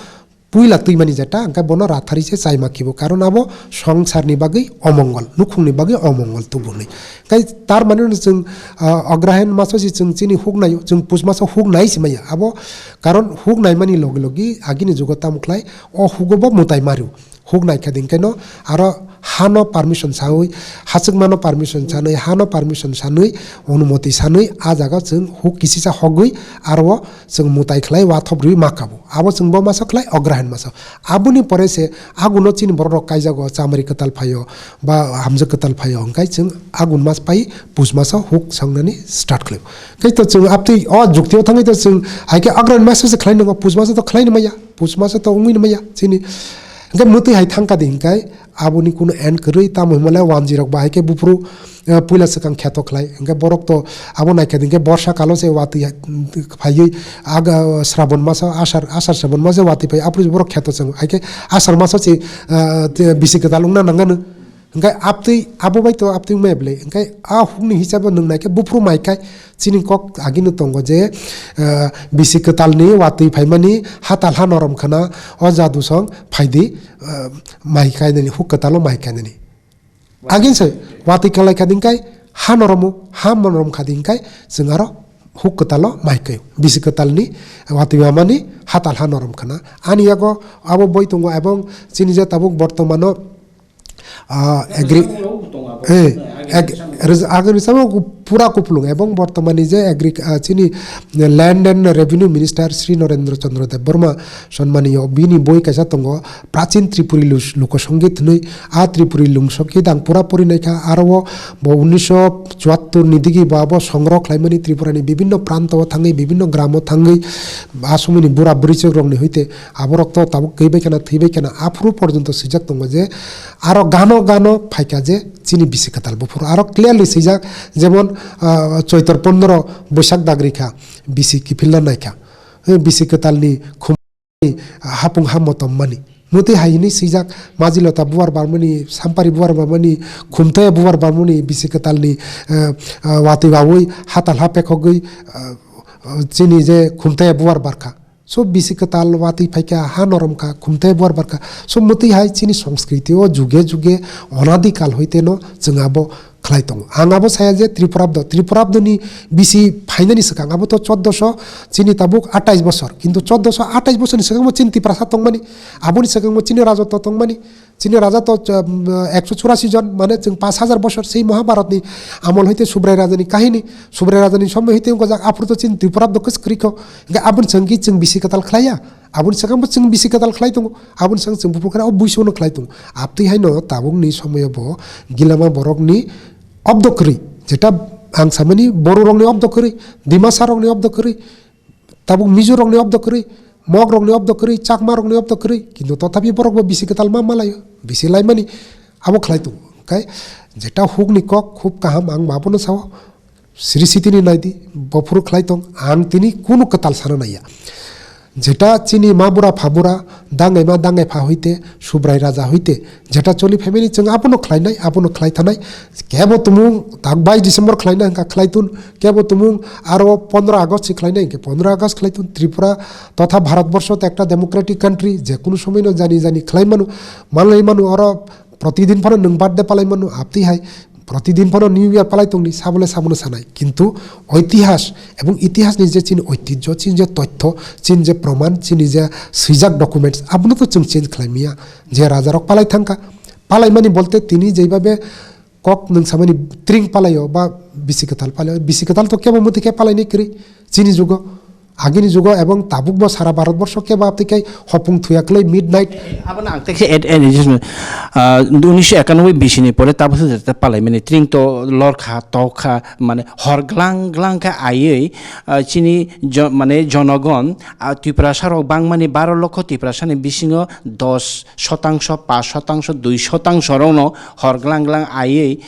puila twi mani jeta, hingkai bono rathari se chai ma khibo. Karon abo songsarni bagwi omongol, nukhungni bagwi omongol tubu hwnwi. Hingkai tar mani no chwng, ah, ograhen maso si chwng chini huk nayo, chwng pus maso huk nai si maya. Abo karon huk nai mani logi logi agini jugo tamo khlai o hugo bo mwtai mario. Huk nai kha din khe no aro hano permission sawi, hachwkmano permission sanwi, hano permission sanwi, onumoti sanwi, a jaga chwng huk kisisa hogwi aro chwng mwtai khlai wathop rwi ma kabo. Abo chwng bo masa khlai ograhen masa. Aboni pore se aguno chini borok rok kaijago chamari kwtal phaio ba hamjwk kwtal phaio, hwnkhe chwng agun mas pai pus maso huk sangnani start khlaio. Khe to chwng aptwi o juktio thangwi to chwng hai khe ograhen masa se khlai nango, pus maso to khlai maya, pus maso to wngwi maya chini. Hwnkhe mwtwi hai thangkha di hwnkhe aboni kunu end kwrwi, tamo hwnmale wanjwi rok bahai khe buphuru, eh, puila swkang kheto khlai. Hwnkhe borok to abo naikha di hwnkhe borsa kalo se watwi ha-, phaiwi aga Srabon maso Asar, Asar Srabon maso watwi phai, aphuru borok kheto chwngo. Hai khe Asar maso se, eh, te bisi kwtal wngna nangano. Hwnkhe aptwi abo bai to aptwi wngmaya bwle. Hwnkhe a hukni hisabo nwng naikhe buphuru mai khai. Chini kok agini tongo je, eh, bisi kwtalni watwi phaimani hatal ha norom khna o jadu song phaidi, eh, mai kainani, huk kwtalo mai kainani. Agin se watwi kwlai kha ding kai ha noromo, ha norom kha ding kai chwng aro huk kwtalo mai kai. Bisi kwtalni watwi phaimani hatal ha norom khna. Ani yago abo boi tongo ebong chini je tabuk bortomano Ah, agri-, eh, ag-, res-, agri samo pura kuplung ebong bortomani je agri-, ah, chini Land and Revenue Minister Shri Narendra Chandra Debbarma sonmani yo bini boi kaisa tongo Prachin Tripuri Lus-, Lokosongit hwnwi. A Tripuri Lungsongit ang pura pori naikha, aro bo unisho chuattor ni digi bo abo songroh khlaimani Tripura ni bibinno pranto o thangwi, bibinno gramo thangwi, a somoni bura bwrwichok rokni hoite aborok to tabuk twi bai khana, thwi bai khana, aphuru porjonto swijak tongo je, aro gano gano phaikha je chini bisi kwtal buphuru. Aro clearly swijak, jemon, ah, Choitor pondro Boisak dagri kha, bisi kiphilna naikha. Eh, bisi kwtalni khum-, hapung ha motom mani. Mwtwi hai hwnwi swijak, Majilota bubar barmani, Sampari bubar barmani, Khumthaya bubar barmani, bisi kwtalni, eh, ah, watwi bawi hatal ha pekhogwi, ah, ah, chini je Khumthaya bubar barkha. So bisi kwtal watwi phaikha, ha norom kha, Khumthai buar barkha. So mwtwi hai chini songskriti o juge juge onadi kal hoite no chwng abo khlai tongo. Ang abo saya je Tripurabdo, Tripurabdo ni bisi phainani swkang abo to choddoso chini tabuk atais bosor. Kintu choddoso atais bosor ni swkang bo chini Tiprasa tongmani, aboni swkang bo chini rajotto tongmani. Chini raja to, um, ekso churasi jon, mane chwng pash hajar bosor sei Mahabharatni amol hoite Subrai rajani kahini, Subrai rajani somoi hoite wngkha jak aphuru to chini Tripura dokhe kwrwikho. Hingkhe aboni chwngki chwng bisi kwtal khlaiya, aboni swkangbo chwng bisi kwtal khlai tongo, aboni swkang chwng buphuru khlai, o buisono khlai tongo. Abtwi haino tabukni somoyo bo gilama borokni obdo kwrwi, jeta ang samani Bororokni obdo kwrwi, Dimasarokni obdo kwrwi, tabuk Mizorokni obdo kwrwi, Mogrokni obdo kwrwi, Chakmarokni obdo kwrwi, kintu tothapi borokbo bisi kwtal ma malaio, bisi laimani abo khlai tongo. Hwnkhe jeta hukni kok khub kaham, ang ma bono sao, siri sitini naidi, bophuru khlai tong, ang tini kunu kwtal sana naiya. Jeta chini ma bura pha bura, dangai ma dangai pha hoite, Subrai raja hoite, jeta choli phaimani chwng abono khlainai, abono khlai thanai. Kebo tumung tak bais December khlainai hwnkha khlai tun, kebo tumung aro pondro August se khlainai hwnkhe pondro August khlai tun. Tripura totha Bharat borsho to ekta democratic country, je kunu somoi no jani jani khlai manu, manlai manu oro protidin phano nwng birthday palai manu, aptwi hai protidin phano New Year palai tongdi, sabole sabono sanai. Kintu oitihas ebong itihas ni je chini oitijjo, chini je toitho, chini je proman, chini je swijak documents, abono to chwng change khlai maya. Je raja rok palai thangkha, palai mani bolte tini jeibabe kok nwng samani tring palaio ba bisi kwtal palaio, bisi kwtal to kebo mwtwi khe palaini kwrwi chini jugo. Agini jugo ebong tabukbo sara Bharatborsho kebo abtwi khai hopung thuya kwlwi midnight. Abono ang tekhe add, add, additional, ah, unisho ekanoboi bisini pore tabukse jeta palaimani tring to lorkha, tokha, mane hor glang glang khe aiwi, ah, chini jo-, mane jonogon, ah, Tiprasa rok bangmani baro lokho Tiprasani bisingo dos shotangso, pash shotangso, dui shotangso rokno hor glang glang aiwi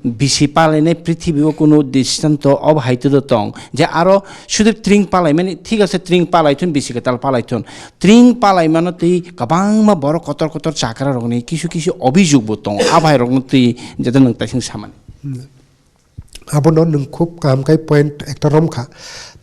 bisi palainai prithibio kunu dristinto obo hai to tong. Je aro sudu tring palaimani, thik ase, tring palaithun, bisi kwtal palaithun. Tring palaimano twi kwbangma borok kotor kotor chakra rokni kisu kisu obhijog bo tongo. Abo hai rokno twi jeta nwng taising samani. Abono nwng khub kaham khai point ekta romkha.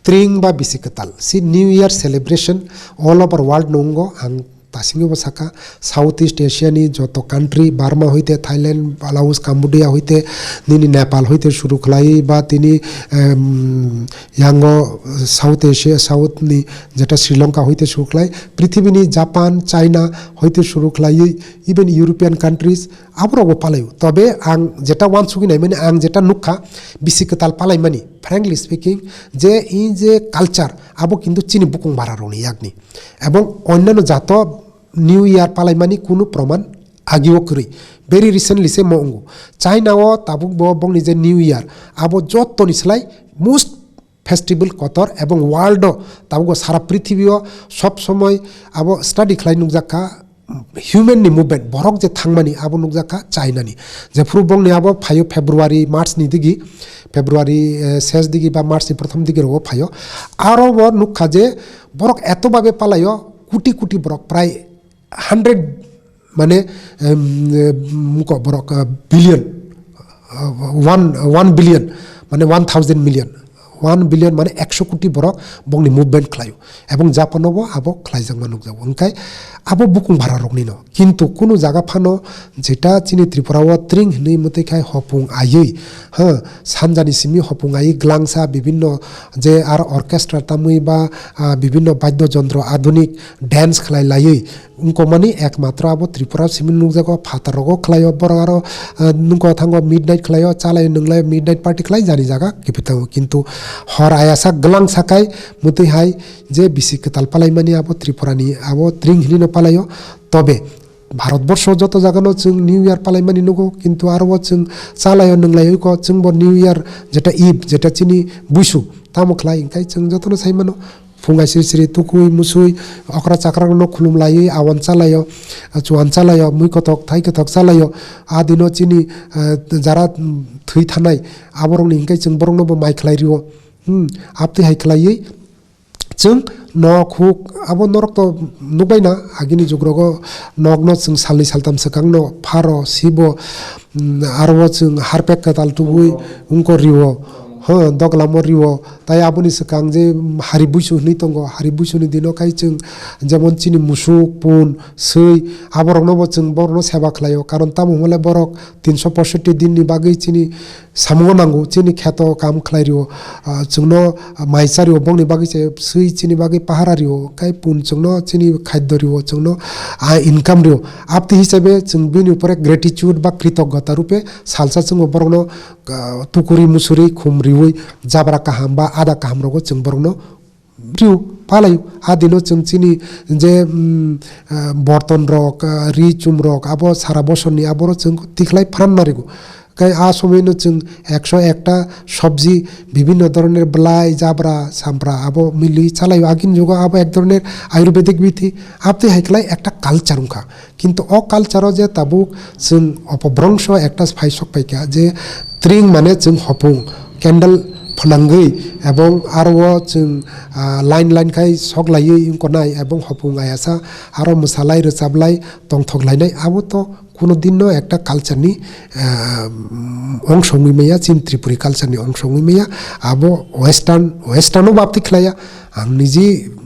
Tring ba bisi kwtal. Si New Year celebration all over world nungo ang tasingwibo saka, South East Asia ni joto country, Burma hoite, Thailand, Laos, Cambodia hoite, nini Nepal hoite suru khlai ba tini, em, yango South Asia, South ni jeta Sri Lanka hoite suru khlai, prithibini Japan, China hoite suru khlaiwi, even European countries, aborokbo palaio. Tobe ang jeta wansugwi naimani, ang jeta nukha, bisi kwtal palaimani, frankly speaking, je in je culture, abo kintu chini bukung bara rokni yakni. Ebong onnano jato New Year palaimani kunu proman agio kwrwi. Very recently se mo wngo. China o tabuk bo bongni je New Year, abo jottoni slai most festival kotor ebong world o tabuk bo sara prithibi o sob somoi abo study khlai nukjak kha, human ni movement, borok je thangmani abo nukjak kha China ni. Jephuru bongni abo phaio February, March ni digi, February, eh, ses digi ba March ni prothom digi rogo phaio. Aro bo nukha je borok eto babe palaio, kuti kuti borok, prai hundred, mane, em, em, ko borok, ah, billion, ah, one, one billion, mane one thousand million, one billion mane ekso koti borok bongni movement khlaio, ebong Japan o bo abo khlaijakma nukjago. Hwnkhe abo bukung bara rokni no, kintu kunu jaga phano jeta chini Tripura o tring hinwi mwtwi khai hopung aiwi, ha, sanjani simi hopung aiwi glangsa bibinno je ar orchestra tamwi ba, ah, bibinno baddo jontro adhunik dance khlai laiwi wngkokmani ekmatro abo Tripura simi nukjago, phatar rogo khlaio, borok aro, ah, nungkothango midnight khlaio, chalaio nunglaio, midnight party khlai jani jaga kiphiltongo. Kintu hor ayasa gwlang sakai mwtwi hai je bisi kwtal palaimani abo Tripura ni abo tring hinwi no palaio. Tobe Bharat borsho joto jaga no chwng New Year palaimani nugo, kintu aro o chwng chalaio nunglaio ko chwngbo New Year jeta Eve, jeta chini buisu tamo khlai, hwnkhe chwng jotono sai mano. Phung aisiri siri tukui musui okra chakra rokno khulum laiwi awan chalaio, chuan chalaio, mui kothok thai kothok chalaio. A dino chini, eh, jara, mm, thwi thanai aborokni hwnkhe chwng borokno bo mai khlai rio. Hmm, abtwi hai khlaiwi chwng nok huk abo norok to nukbaina agini jugrogo nokno chwng salni saltam swkangno pharo sibo, mm, aro o chwng harpek kwtal tubui wngkor rio. Ho, doglamo rio. Tai aboni swkang je, mm, hari buisu hinwi tongo. Hari buisuni dino kai chwng jemon chini musuk, pun, swi, aborokno bo chwng borokno seba khlaio. Karon tamo hwnle borok tinso poisotti din ni bagwi chini samungo nango, chini kheto kam khlai rio. Ah, chwngno mai cha rio, bongni bagwi se swi chini bagwi pahara rio. Kai pun chwngno chini khaddo rio, chwngno, ah, income rio. Abtwi hisabe chwng bini upore gratitude ba kritogota rupe salsa chwngbo borokno ah, tukuri musuri khum riwi jabra kaham ba ada kaham rogo chwng borokno riu palai. A dino chwng chini je, mm, ah, borton rok, ah, ri chum rok abo sara bosor ni aboro chwng tikhlai phan narigo. Kai a somoi no chwng ekso ekta sobji bibinno doroner belai jabra sampra abo milwi chalai agini jugo abo ek doroner ayurvedic bithi abtwi hai khlai ekta culture wngkha. Kintu o culture-o je tabuk chwng opobhrongso ekta phai sok phaikha je tring mane chwng hopung, candle phnangwi ebong aro o chwng, ah, line line khai sok laiwi wngkha nai ebong hopung ayasa aro mwsalai rwchaplai tongthok lainai abo to kuno din no ekta culture ni, ah, ongso wngwi maya, chini Tripuri culture ni ongso wngwi maya, abo western, western o bapti khlaiya. Ang niji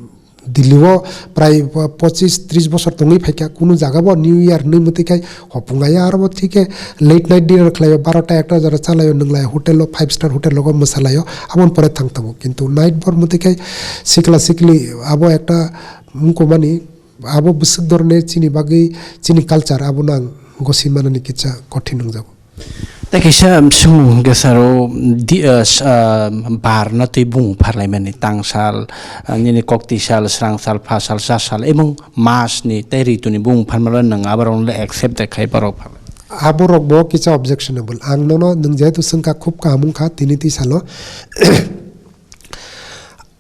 Delhi o prai pochis tris bosor tongwi phaikha, kunu jaga bo New Year hinwi mwtwi khai hopung aya, aro bo thik khe late night dinner khlaio, barota ekta jora chalaio, nwnglai hotel o, five star hotel rogo mwsalaio, aboni pore thang tongo. Kintu night bor mwtwi khai sikla sikli abo ekta wngkukmani, abo bwswk dhoroner chini bagwi, chini culture abono ang gosoi manani kisa kothin nungjago. Tei kaisa swngmung hwnkhe saro di, ah, s-, ah, bar no twi bung pharlaimani tangsal, ah, nini koktwi sal, srang sal, pha sal, cha sal, ebong mas ni tei ritu ni bung pharmalo nwng aborok le accept de khai borok pharmai. Aborok bo kisa objectionable. Ang nono nwng jehetu swngkha khub kaham wngkha tini twi salo.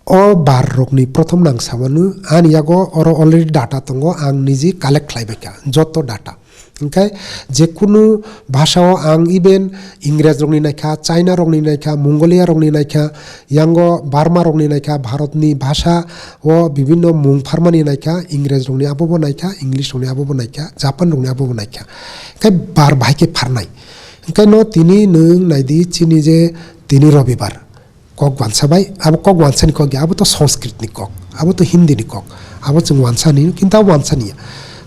O bar rokni prothom nang samano ani yago oro already data tongo, ang niji collect khlai baikha joto data. Hingkhe jekunu bhasao ang even Ingrej rokni naikha, China rokni naikha, Mongolia rokni naikha, yango Burma rokni naikha, Bharatni bhasao bibinno mung pharmani naikha, Ingrej rokni abobo naikha, English rokni abobo naikha, Japan rokni abobo naikha. Hingkhe bar bahai khe pharnai. Hingkhe no tini nwng naidi chini je tini Robibar. Kok wansa bai, abo kok wansa ni kok ya, abo to Sanskrit ni kok, abo to Hindi ni kok, abo chwng wansa ni, kintu abo wansa niya.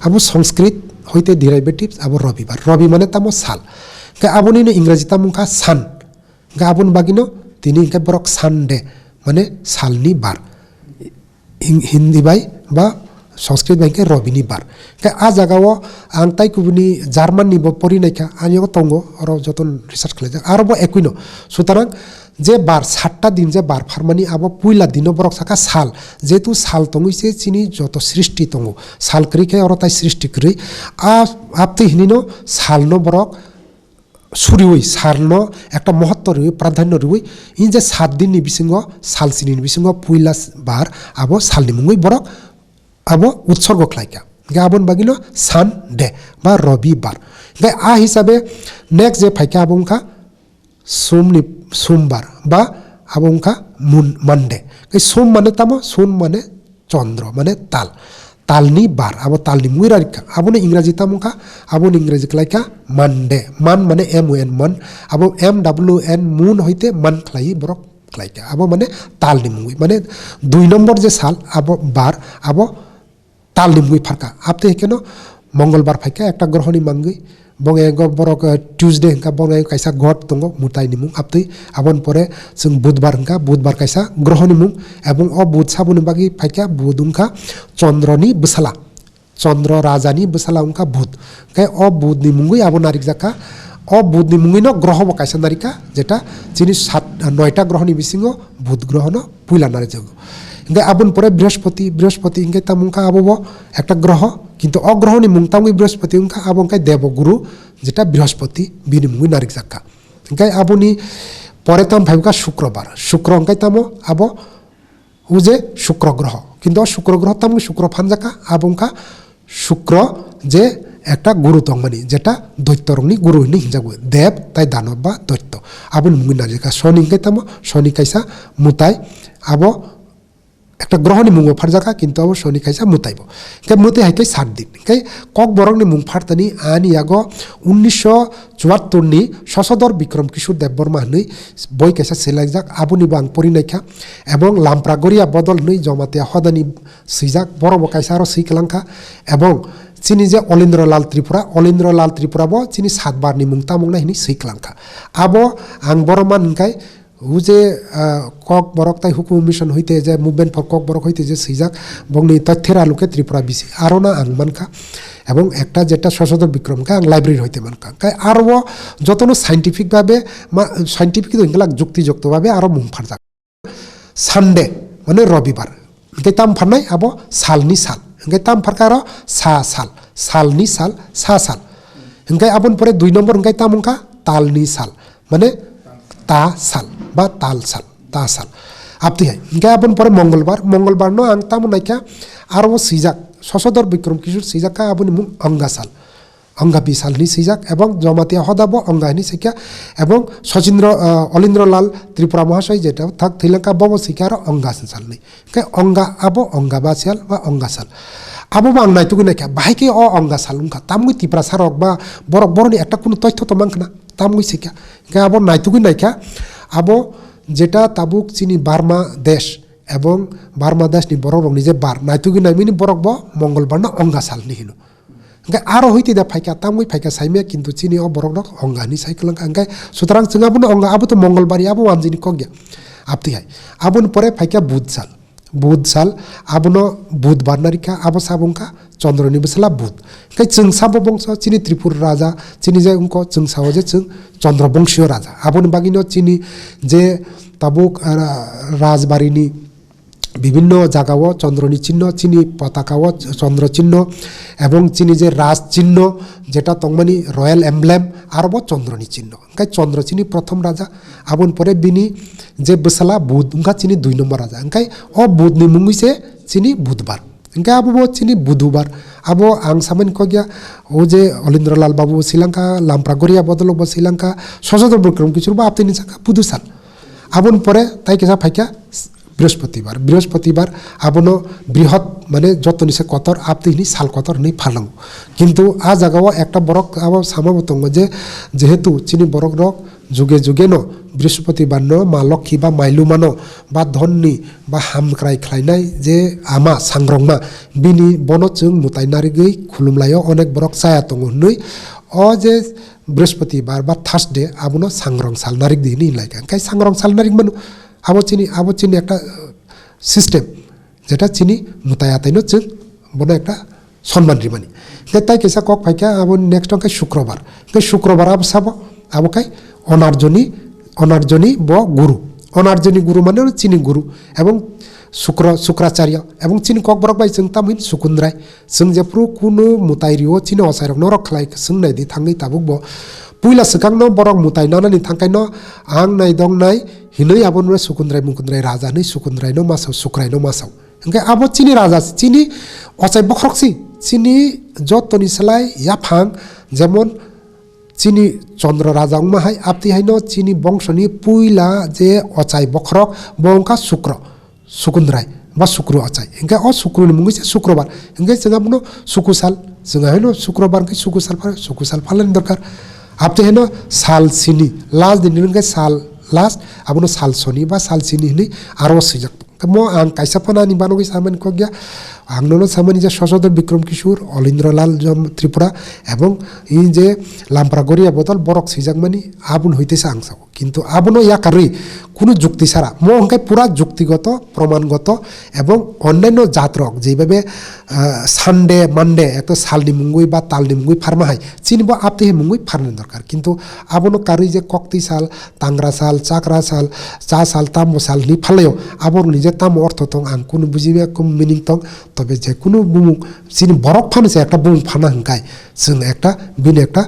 Abo Sanskrit hoite derivatives, abo Robibar. Robi mane tamo sal. Khe aboni no Ingreji tamo wngkha sun. Khe aboni bagino tini hingkhe borok Sunday, mane sal ni bar. Ing-, Hindi bai ba Sanskrit bai khe Robi ni bar. Khe a jaga o ang tai kubuni German ni bo pori naikha, ani o tongo, oro joto research khlaijak. Aro bo ekui no. Sutarang je bar satta din je bar pharmani abo puila dino borok saka sal. Jetu sal tongwi se chini joto srishti tongo. Sal kwrwi khe oro tai srishti kwrwi. A, aptwi hinino sal no borok suriwi salno ekta mohotto riwi, pradhanyo riwi, in je sat dinni bisingo, sal sinini bisingo puila bar abo salni mungwi borok abo utsorgo khlaikha. Hingkhe aboni bagwino Sunday ba Robi bar. Hingkhe a hisabe next je phaikha abo wngkha Sumni, Sumbar ba abo wngkha Mun-, Monday. Hingkhe Sum mane tamo? Sun mane Chondro mane tal, talni bar, abo talni mungwi rarikha. Aboni Ingreji tamo wngkha? Aboni Ingreji khlaikha Monday, man mane M O N, man, abo M W N, moon hoite man khlaiwi borok khlaikha. Abo mane talni mungwi, mane dui nombor je sal, abo bar, abo talni mungwi pharkha. Abtwi hai kheno Mongolbar phaikha ekta grohoni mangwi, Bongego borok, eh, Tuesday hwnkha, bongego kaisa god tongo, mwtai ni mung. Abtwi aboni pore chwng Budbar hwnkha, Budbar kaisa grohoni mung. Ebong o Bud saboni bagwi phaikha, Bud wngkha Chondroni bwsala. Chondro rajani bwsala wngkha Bud. Khe o Budni mungwi abo narikjakha. O Budni mungwino grohobo kaisa narikha, jeta chini sat, noita grohoni bisingo Bud grohono puila narijago. Hingke aboni pore Brihospoti, Brihospoti hingke tamo wngkha abo bo ekta groho, kintu o grohoni mung tangwi Brihospoti wngkha, abo wngkha Deboguru, jeta Brihospoti bini mungwi narikjakha. Hingke aboni pore tamo phai wngkha Sukrobar, Sukro hingke tamo abo uje Sukro groho, kintu o Sukro groho tamo Sukro phanjakha, abo wngkha Sukro je ekta guru tongmani, jeta doittorokni guru hinwi hinjago, Deb tai Danob ba Doitto. Aboni mungwi narikha. Soni hingke tamo, Soni kaisa mwtai, abo ekta grohoni mungo pharjakha, kintu abo Soni kaisa mwtai bo. Hingke mwtai hai khe sat din. Hingke Kokborokni mung phartani ani yago unnisho chuattor ni Sosodor Bikrom Kishore Debbarma hinwi boi kaisa selaijak, aboni bo ang pori naikha. Ebong Lampra Goria Bodol hinwi Jamatia Hodani swijak, borok bo kaisa aro swi kwlangkha. Ebong chini je Olindro Lal Tripura, Olindro Lal Tripura bo chini satbar ni mung tamung nai hinwi swi kwlangkha. Abo ang borok man hwnkhe uje, ah, Kokborok tai Hukumu Mission hoite je Movement for Kokborok hoite je swijak, bongni toithera lukhe Tripura bisi. Aro no ang mankha. Ebong ekta jeta Sosodor Bikrom khe ang library hoite mankha. Khe aro o jotono scientific babe ma, scientific to hinglak jukti jokto babe aro mung pharjak. Sunday, mane Robibar. Hingke tam pharnai abo salni sal. Hingke tam pharkha aro sa sal. Salni sal, sa sal. Hingke aboni pore dui nombor hingke tam wngkha talni sal. Mane ta sal ba tal sal, ta sal. Abtwi hai. Hingke aboni pore Mongolbar, Mongolbar no ang tamo naikha aro swijak. Sosodor Bikrom Kishore swijak kha aboni mung Anga sal. Anga bisal hinwi swijak, ebong Jamatia Hoda bo Anga hinwi swijak, ebong Sachindra, ah, Olindra Lal Tripura Mahasai jeta thak thwilangkha, bobo swijak aro Anga sal hinwi. Khe Anga abo Anga basial ba Anga sal. Abo bo ang naitugwi naikha, bahai khe o Anga sal wngkha, tamwi Tiprasa rok ba borok boroni ekta kunu toitho to mankha na, tamwi swijak. Khe abo naitugwi naikha, abo jeta tabuk chini Burma desh, ebong Burma desh ni borok rokni je bar, naitugwi naimani borok bo Mongolbar no Anga sal hinwi hino. Hingke aro hoite da phaikha, tamwi phaikha saimaya, kintu chini o borok rok Anga hinwi sai kwlangkha. Hingke sutarang chwng abono Anga, abo to Mongolbar ya, abo wanjini kok ya. Abtwi hai. Aboni pore phaikha Bud sal. Budh sal, abono Budhbar narikha, abo sabo wngkha Chandra ni bwsala Budh. Hwnkhe chwng sabo bongso chini Tripura raja, chini je wngkha chwng sao je chwng Chandra bongsiyo raja. Aboni bagwino chini je tabuk, ah, rajbari ni bibhinno jagao Chandra ni chinno, chini potaka o Chandra chinno, ebong chini je raj chinno, jeta tongmani royal emblem, arobo Chandra ni chinno. Hwnkhe Chandra chini prothom raja, aboni pore bini je bwsala Budh wngkha chini dui nombor raja. Hwnkhe o Budh ni mungwi se chini Budhbar. Hwnkhe abo bo chini Budhubar. Abo ang samani kok ya, o je Olindra Lal Babu bo silangkha, Lampra Goria Bodolok bo silangkha, Sosodor Bikram Kishore bo abtini saka Budhu sal. Aboni pore tai kisa phaikha Brihospatibar. Brihospatibar abono brihot mane jotoni se kotor abtini sal kotor hinwi phalango. Kintu a jagao ekta borok abo sama bo tongo je, jehetu chini borok rok juge juge no Brihospatibar no ma lokhi ba mailumano ba dhonni ba hamkrai khlainai je ama sangrongma bini bono chwng mwtai narigwi khulumlaio, onek borok chaya tongo hinwi o je Brihospatibar ba Thursday abono sangrong sal narik di hinwi hinlaikha. Hwnkhe sangrong sal narik mano abo chini, abo chini ekta, uh, system, jeta chini mwtai ataino chwng bono ekta sonman rimani. Hwnkhe tai kaisa kok phaikha abo next hwnkhe Shukrobar. Hwnkhe Shukrobar abo sabo, abo khai Onarjoni, Onarjoni bo guru. Onarjoni guru mane chini guru. Ebong Shukra, Shukracharya. Ebong chini kokborok bai chwng tamo hin Sukundrai. Chwng jephru kunu mwtai rio chini ochairok norok khlai swng nai di thangwi tabuk bo. Puila swkangno borok mwtai nanani thangkaino ang nai dong nai hinwi abo nure Sukundrai Mukundrai raja hinwi Sukundraino masao, Sukraino masao. Hwnkhe abo chini raja si, chini ochai bokhorok si, chini jotoni slai yaphang, jemon chini Chandra raja wngma hai, abtwi haino chini bongsoni puila je ochai bokhorok bo wngkha Sukro, Sukundrai ba Sukru ochai. Hwnkhe o Sukruni mungwi se Sukrobar. Hwnkhe chwng abono Sukusal, chwng haino Sukrobar hwnkhe Sukusal pha-, Sukusal phalani dorkar. Abtwi haino sal sini, last din hwnkhe sal last, abono sal soni ba sal sini hinwi aro swijak. Tamo ang kaisa phano ani banogwi samani kok ya. Ang nono samani je Sosodor Bikram Kishore, Olindra Lal Jom Tripura, ebong i je Lampra Goria Bodol borok swijakmani, aboni hoite se ang sao. Kintu abono yakarwi kunu jukti sara. Mo hwnkhe pura juktigoto, promangoto, ebong onnaino jatrok jeibabe, ah, Sunday, Monday, eto salni mungwi ba talni mungwi pharma hai, chini bo abtwi hai mungwi pharnani dorkar. Kintu abono karwi je koktwi sal, tangra sal, chakra sal, cha sal, tambo sal hinwi phalaio. Aborokni je tamo ortho tong ang kunu bujiya, kunu meaning tong. Tobe je kunu bumung, chini borok phano se ekta bumung phana hwnkhe, chwng ekta, bini ekta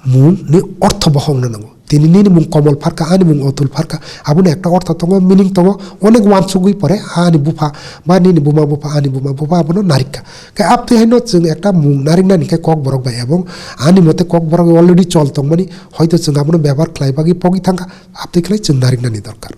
mungni ortho bo hokna nango. Tini nini mung Komol pharkha, ani mung Otul pharkha, abono ekta ortho tongo, meaning tongo, onek uansugwi pore, ani bupha, ba nini buma bupha, ani buma bupha, abono narikha. Khe abtwi haino chwng ekta mung nariknani khe kokborok bai, ebong ani mote kokborok already chol tongmani, hoito chwng abono bebohar khlai bagwi pogwi thangkha, abtwi khlai chwng nariknani dorkar.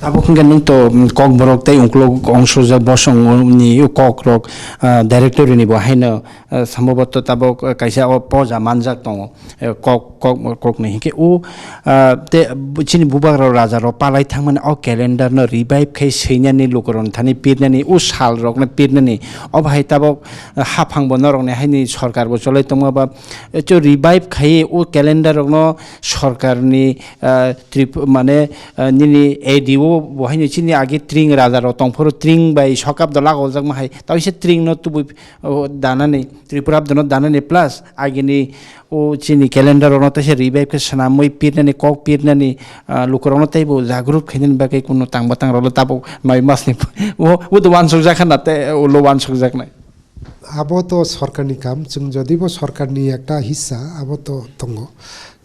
Tabuk hwnkhe nwng to, mm, kokborok tei ukulok ongsojak bosongni kokrok, ah, directory ni bo haino, ah, sambhabato tabuk, ah, kaisa o poja manjak tongo, eh, kok, kok, kokni hinkhe o, ah, te chini bubagrok rajarok palai thangmani o calendar no revive khai swinani lukurokni thani pirnani o sal rokno pirnani obo hai tabuk, ah, haphang bo norokni haini sorkar bo cholai tongma ba, eh, cho revive khai o calendar rokno sorkarni ah, Trip-, mane, ah, nini A D O bo haino chini age tring raja rok tongphuru tring bai sokap da lagojak ma hai. Tawise tring no tubui, oh, danani, Tripura abdano danani plus agini o chini calendar rok no teisa revive khe swnamwi pirnani, kok pirnani, ah, lukurok no teibo jagrut khainani bagwi kuno tang batang rok tabuk noi mas ni o, o do wansuk jakha na te ulo wansuk jaknai. Abo to sorkarni kam, chwng jodibo sorkarni ekta hissa, abo to tongo.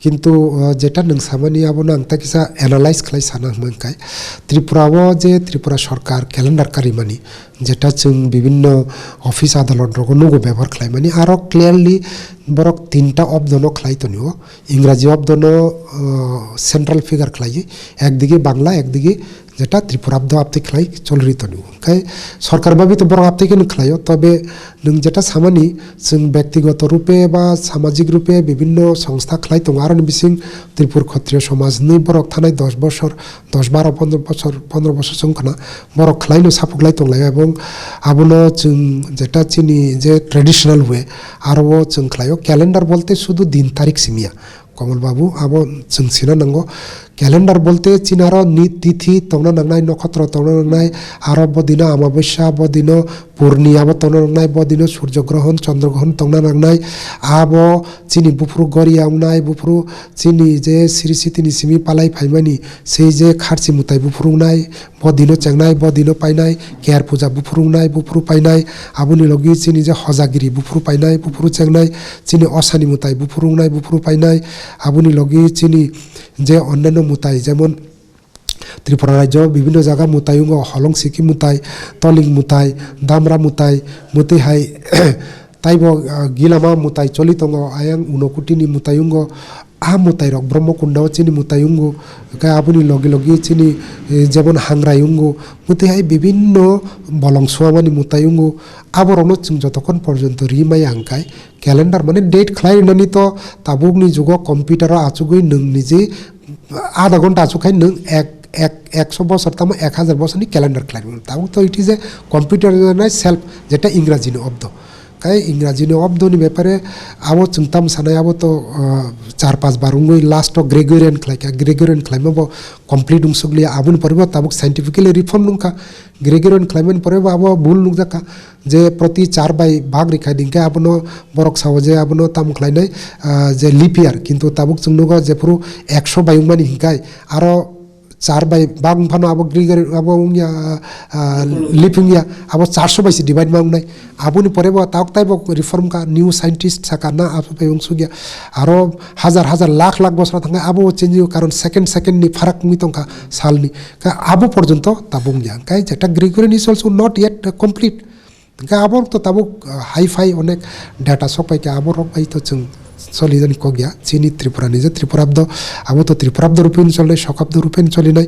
Kintu, uh, jeta nwng samani abono ang ta kisa analyze khlai sana hwnmang khe, Tripura o je Tripura sorkar calendar karimani, jeta chwng bibinno office adalot rogo nugo bebohar khlaimani, aro clearly borok tinta obdono khlai tonio, Ingraji obdono, uh, central figure khlaiwi, ekdige Bangla, ekdige jeta Tripura abdo abtwi khlai cholri tongo. Hwnkhe sorkar babi to borok abtwi kheno khlaio, tobe nwng jeta samani chwng bektigoto rupe ba samajik rupe bibinno songstha khlai tongo, aroni bising Tripur Khatriya somaj hinwi borok thanai dos bosor, dos baro pondro bosor, pondro bosor chwng khna borok khlaino saphuklai tonglaio, ebong abono chwng jeta chini je traditional way, aro o chwng khlaio, calendar bolte sudu din tarik simiya. Kamal Babu, abo chwng sina nango. Calendar bolte chini aro ni tithi tongna nangnai, nokhotro tongna nangnai, aro bo dino Amabosya, bo dino Purni, abo tongna nangnai, bo dino Surjo Grohon, Chandra Grohon tongna nangnai, abo chini buphuru Goria wngnai, buphuru chini je Sri Sitini simi palai phaimani, sei je Kharchi mwtai buphuru wngnai, bo dino chengnai, bo dino painai, Ker puja buphuru wngnai, buphuru painai, aboni logi chini je Hojagiri buphuru painai, buphuru chengnai, chini Osani mwtai buphuru wngnai, buphuru painai, aboni logi chini je onnano mwtai, jemon Tripura rajyo bibhinno jaga mwtai wngo, Holong Siki mwtai, Toling mwtai, Damra mwtai, mwtai hai taibo, ah, Gilama mwtai choli tongo, ayang Unokutini mwtai wngo, a mwtai rok Brahmakundao chini mwtai wngo, hwnkhe aboni logi logi chini, eh, jemon Hangrai wngo, mwtai hai bibhinno bolong suamani mwtai wngo, aborokno chwng jotokhon porjonto ri maya hwnkhe calendar mane date khlai rwnani to tabukni jugo computer o achugwi nwng niji adha ghonta achuk khai nwng ek, ek, ekso bosor tamo ek hajar bosorni calendar khlai rwmani. Tabuk to it is a computer self, jeta Ingrajini obdo. Kai Ingrajini obdoni bepare abo chwng tam sanai abo to, ah, char panch bar wngwi last o Gregorian khlai kha, Gregorian khlaima bo complete wngsukliya, aboni pore bo tabuk scientifically reform wngkha, Gregorian khlaimani pore bo abo bul nukjakha je proti char bai bhag rikha hinkhe abono borok sao je abono tamo khlainai, ah, je leap year, kintu tabuk chwng nugo jephuru ekso bai wngmani hinkhai aro char bai bak wngphano abo Gregory abo wngya, ah, lip wngya, abo charso bai se divide ma wngnai. Aboni pore bo tabuk taibo reform ka, new scientist saka na abo bai wngsukya. Aro hajar hajar lakh lakh bosor thangkha abo change wngya, karon second second ni pharak wngwi tongkha salni. Ka abo porjonto tabuk wngya. Kai jeta Gregorian is also not yet complete. Hingke abo to tabuk, ah, hi-fi onek data sok pai khe abo rok bai to chwng soli jani kok ya. Chini Tripura ni je Tripurabdo, abo to Tripurabdo rupe ni choli nai, Sokabdo rupe ni choli nai,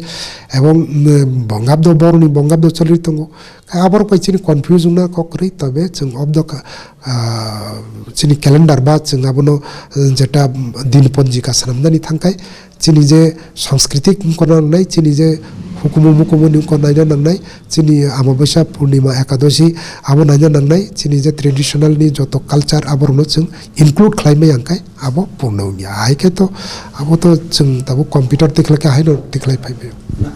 ebong, mm, Bongabdo, boroni Bongabdo choli tongo. Abo rok bai chini confuse wngna kok kwrwi, tobe chwng obdo ka, ah, chini calendar ba chwng abono, eh, jeta din ponjika swnamnani thangkhai, chini je sanskriti wngkor nangnai, chini je hukumu mukumu ni wngkor naina nangnai, chini Amabosya, Purnima, Ekadoshi abo naina nangnai, chini je traditional ni joto culture aborokno chwng include khlai maya hwnkhe abo purna wngya. Hai khe to abo to chwng tabuk computer tikhlai khe haino tikhlai phai maya.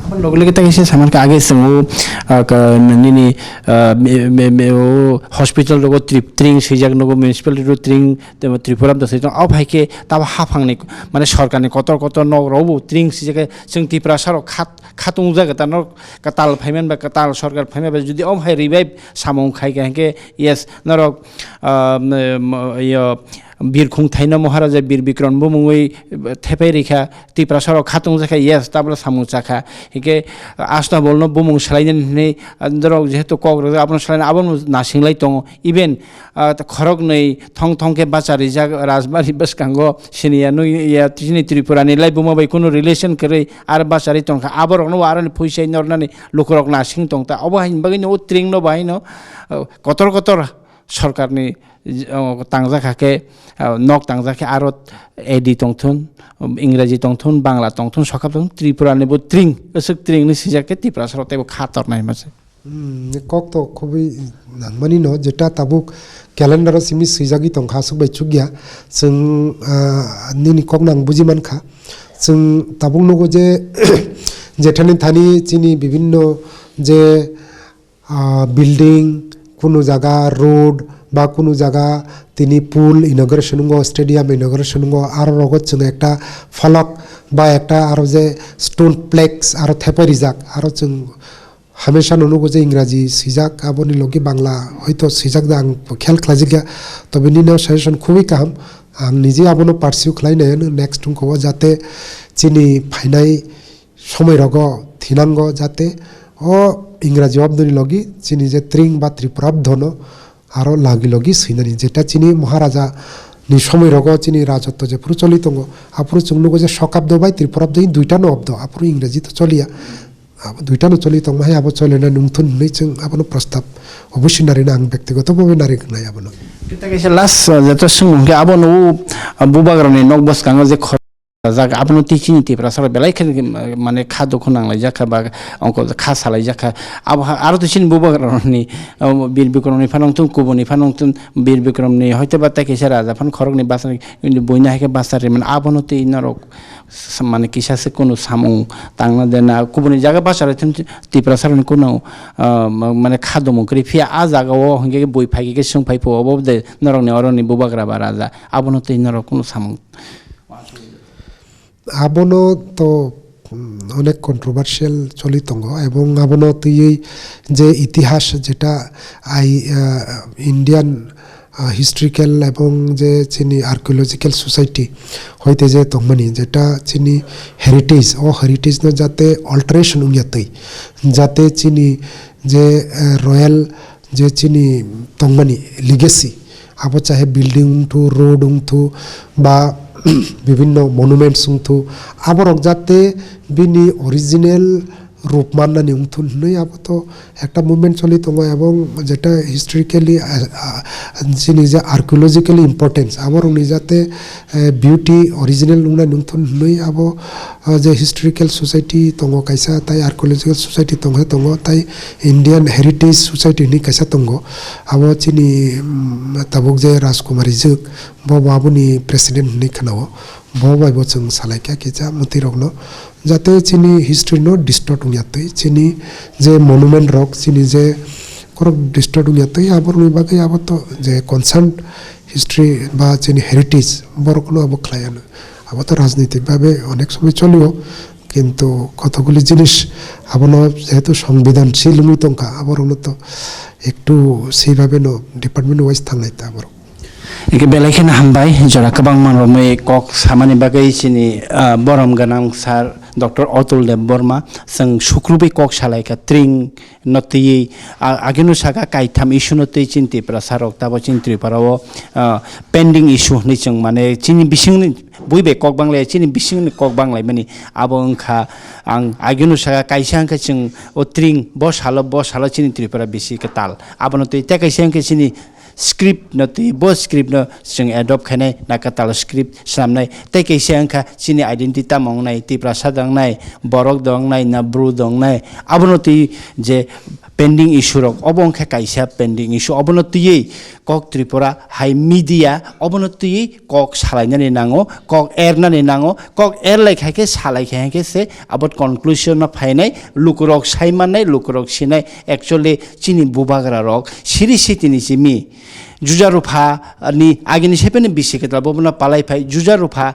Aboni loge loge ta kaisa saman khe age chwng o, ah, ka, nini, ah, me, me, me, o hospital rogo trip, tring swijak nogo municipality rogo tring Tei bo Tripura bwsai tong, o hai khe tabo haphangni, mane, sorkarni kotor kotor nok rok bo tring sijak khe chwng Tiprasa rok khat-, khatung jak khe ta norok kwtal phaiman ba kwtal sorkar phaiman ba jodi o hai revive samung khai kha hinkhe yes norok, ah, m-, m-, yo, Birkhung thaino Maharaja Bir Bikram bumungwi thepai rikha Tiprasa rok khatung jak khe yes tabla samung chakha hinkhe Astabolno bumung salainani hinwi norok jehetu kok rwjak abono salaina abono nasinglai tongo even ah, khoroknwi thong thong khe bacharijak rajbari bwskango siniya nwi ya chini Tripura ni laibuma bai kunu relation kwrwi ar bacharwi tongkha, aborokno bo aroni phuisa nornani lukurok nasing tongta, obo haini bagwino o tringno bo haino, ah, kotor kotor sorkarni, ah, tangjak hakhe, ah, nok tangjak khe aro A D tongthun, Ingraji tongthun, Bangla tongthun, sokhap tongthun, Tripura ni bo tring, aswk tring ni sijak khe Tiprasa rok teibo kha tornai mase. Hmm, kok to khobwi nangmani no, jeta tabuk calendar o simi swijagwi tongkha, aswk bai chukya. Chwng, ah, nini kok no ang buji mankha. Chwng tabuk nugo je, jethani thani chini bibhinno je, ah, building, kunu jaga road ba kunu jaga tini pool inauguration wngo, stadium inauguration wngo, aro rogo chwng ekta phalak ba ekta aro je stone plaques aro thepai rijak, aro chwng Hamesha no nugo je Ingraji swijak, aboni logi Bangla hoito swijak da ang khel khlaijakya. Tobe nini o suggestion khubui kaham. Ang niji abono pursue khlai nai ano next wngkha o jate chini phainai somoi rogo thinango jate o Ingraji obdoni logi chini je tring ba Tripura obdono aro lagi logi swinani, jeta chini Maharaja ni somoi rogo chini rajotto jephuru choli tongo, aphuru chwng nugo je Sokabdo bai Tripurabdo, duita no obdo, aphuru Ingraji to choliya. Abo duita no choli tongma hai abo choli na nungthun hinwi chwng abono prostab oboswi narina ang bektigoto bhabe nari wngnai abono. Kita kaisa last, uh, jeta swngmung khe abono, uh, bubagrani nok bwskango je khor- rajak, abono twi chini Tiprasa rok belai khe mane kha dukhu nanglaijak kha ba ongko kha salaijak kha. Abo ha-, aro to chini bubagra rokni, um, Bir Bikrom ni phano wngthun, Kubo ni phano wngthun, Bir Bikrom ni hoite ba tei kaisa raja phano khoroknwi bachar, buino hai khe bachar rimani, abono twi norok s-, mane kisa se kunu samung tangna de na, Kubo ni jaga bachar thun Tiprasa rokni kunu, uh, ma-, mane kha domung kwrwi phiya a jaga o hwnkhe bui phai khe swng phai phu obo de norokni oroni bubagra ba raja, abono twi norok kunu samung. Abono to, mm, onek controversial choli tongo, ebong abono twiwi je itihas jeta ai, ah, Indian, ah, historical ebong je chini archaeological society hoite je tongmani jeta chini heritage, o heritage no jate alteration wngya twi, jate chini je, eh, royal je chini tongmani legacy, abo chahe building wngthu, road wngthu, ba bibinno monuments wngthu, aborok jate bini original rup mannani wngthun hwnwi abo to ekta movement choli tongo, ebong jeta historically, ah, ah, chini je archaeologically importance, aborokni jate, eh, beauty original wngnani wngthun hwnwi abo, ah, je historical society tongo kaisa, tai archaeological society tongkhe tongo, tai Indian Heritage Society hwnwi kaisa tongo. Abo chini, mm, tabuk je Rajkumari Jwk, bo bo aboni president hwnwi khwnao. Bo bai bo chwng salaikha kisa mwtwi rokno, jate chini history no distort wngya twi, chini je monument rok, chini je korok distort wngya twi, aborokni bagwi abo to je concerned history ba chini heritage, borokno abo khlai ano. Abo to rajnitik babe onek somoi cholio, kintu kotokguli jinis abono jehetu songbidhan sil wngwi tongkha, aborokno to ektu sei babe no department wise thangnai ta aborok. Hingke belai kheno hambai, jora kwbangma romwi kok samani bagwi chini, ah, borom gwnang sir Doctor Atul Dev Borma, chwng sukrubwi kok salaikha tring no twiwi, a-, ageno saka kaitham issue no twi chini Tiprasa rok tabo chini Tripura o, ah, pending issue hwnwi chwng mane chini bisingni bui bai kok banglai chini bisingni kok banglaimani abo wngkha ang ageno saka kaisa wngkha chwng o tring bo salo bo salo chini Tripura bisi kwtal abono twi tei kaisa wngkha chini script no twi bo script no chwng adopt khainai nakatal script swnamnai tei kaisa wngkha chini identity tamo wngnai Tiprasa da wngnai borok da wngnai na bru da wngnai abono twi je pending issue rok obo wngkha kaisa pending issue obono twiwi kok Tripura hai media obono twiwi kok salainani nango kok ernani nango kok erlai khai khe salai khai khe se abo conclusion no phainai lukurok sai mannai lukurok sinai actually chini bubagra rok siri sitini simi Juja Rupha ni agini sepeni bisi kwtal bobono palai phai Juja Rupha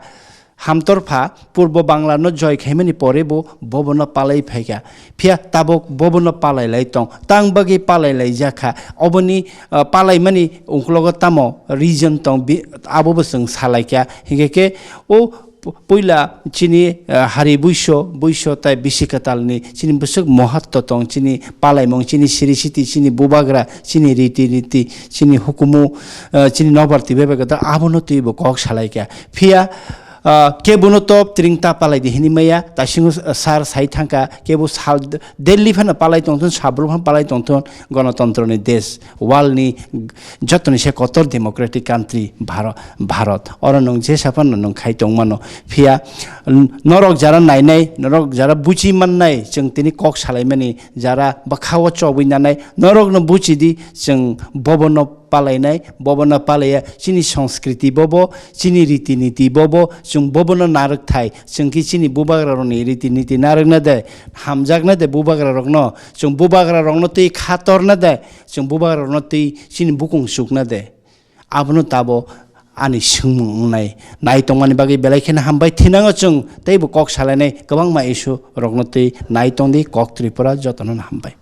hamtor pha Purbo Bangla no joy khaimani pore bo bobono palai phaikha. Phiya tabok bobono palai lai tong. Tang bagwi palai lai jakha. Oboni, ah, palai mani ungklogo tamo reason tong bi-, abo bo chwng salaikha. Hinkhe khe o Pu-, puila chini, eh, hari buiso, buiso tai bisi kwtalni chini bwswk mohatto tong, chini palaimung, chini siri siti, chini bubagra, chini riti niti, chini hukumu, eh, chini nobar twi bebak kwtal abono twibo kok salaikha. Phiya, ah, kebono to tring ta palai di hinwi maya, taisingo, eh, sar sai thangkha, kebo sal Delhi phano palai tongthun, Sabru phano palai tongthun, gonotontroni desh. World ni jotoni se kotor democratic country Bharo-, Bharat. Oro nwng jesa phano nwng khai tongmano. Phiya, n-, norok jara nainai, norok jara buchi mannai, chwng tini kok salaimani, jara bwkhao chobwi nanai, norokno buchidi, chwng bobono palainai, bobono palaiya, chini sanskriti bobo, chini riti niti bobo, chwng bobono narwk thai, chwng khe chini bubagrarokni riti niti narwkna de, hamjakna de bubagrarokno, chwng bubagrarokno twi khatorna de, Chwng bubagrarokno twi chini bukung chukna de? Abono tabo ani swngmung wngnai. Nai tongmani bagwi belai kheno hambai. Thinango chwng teibo kok salainai kwbangma issue rokno twi nai tongdi. Kok Tripura jotono hambai.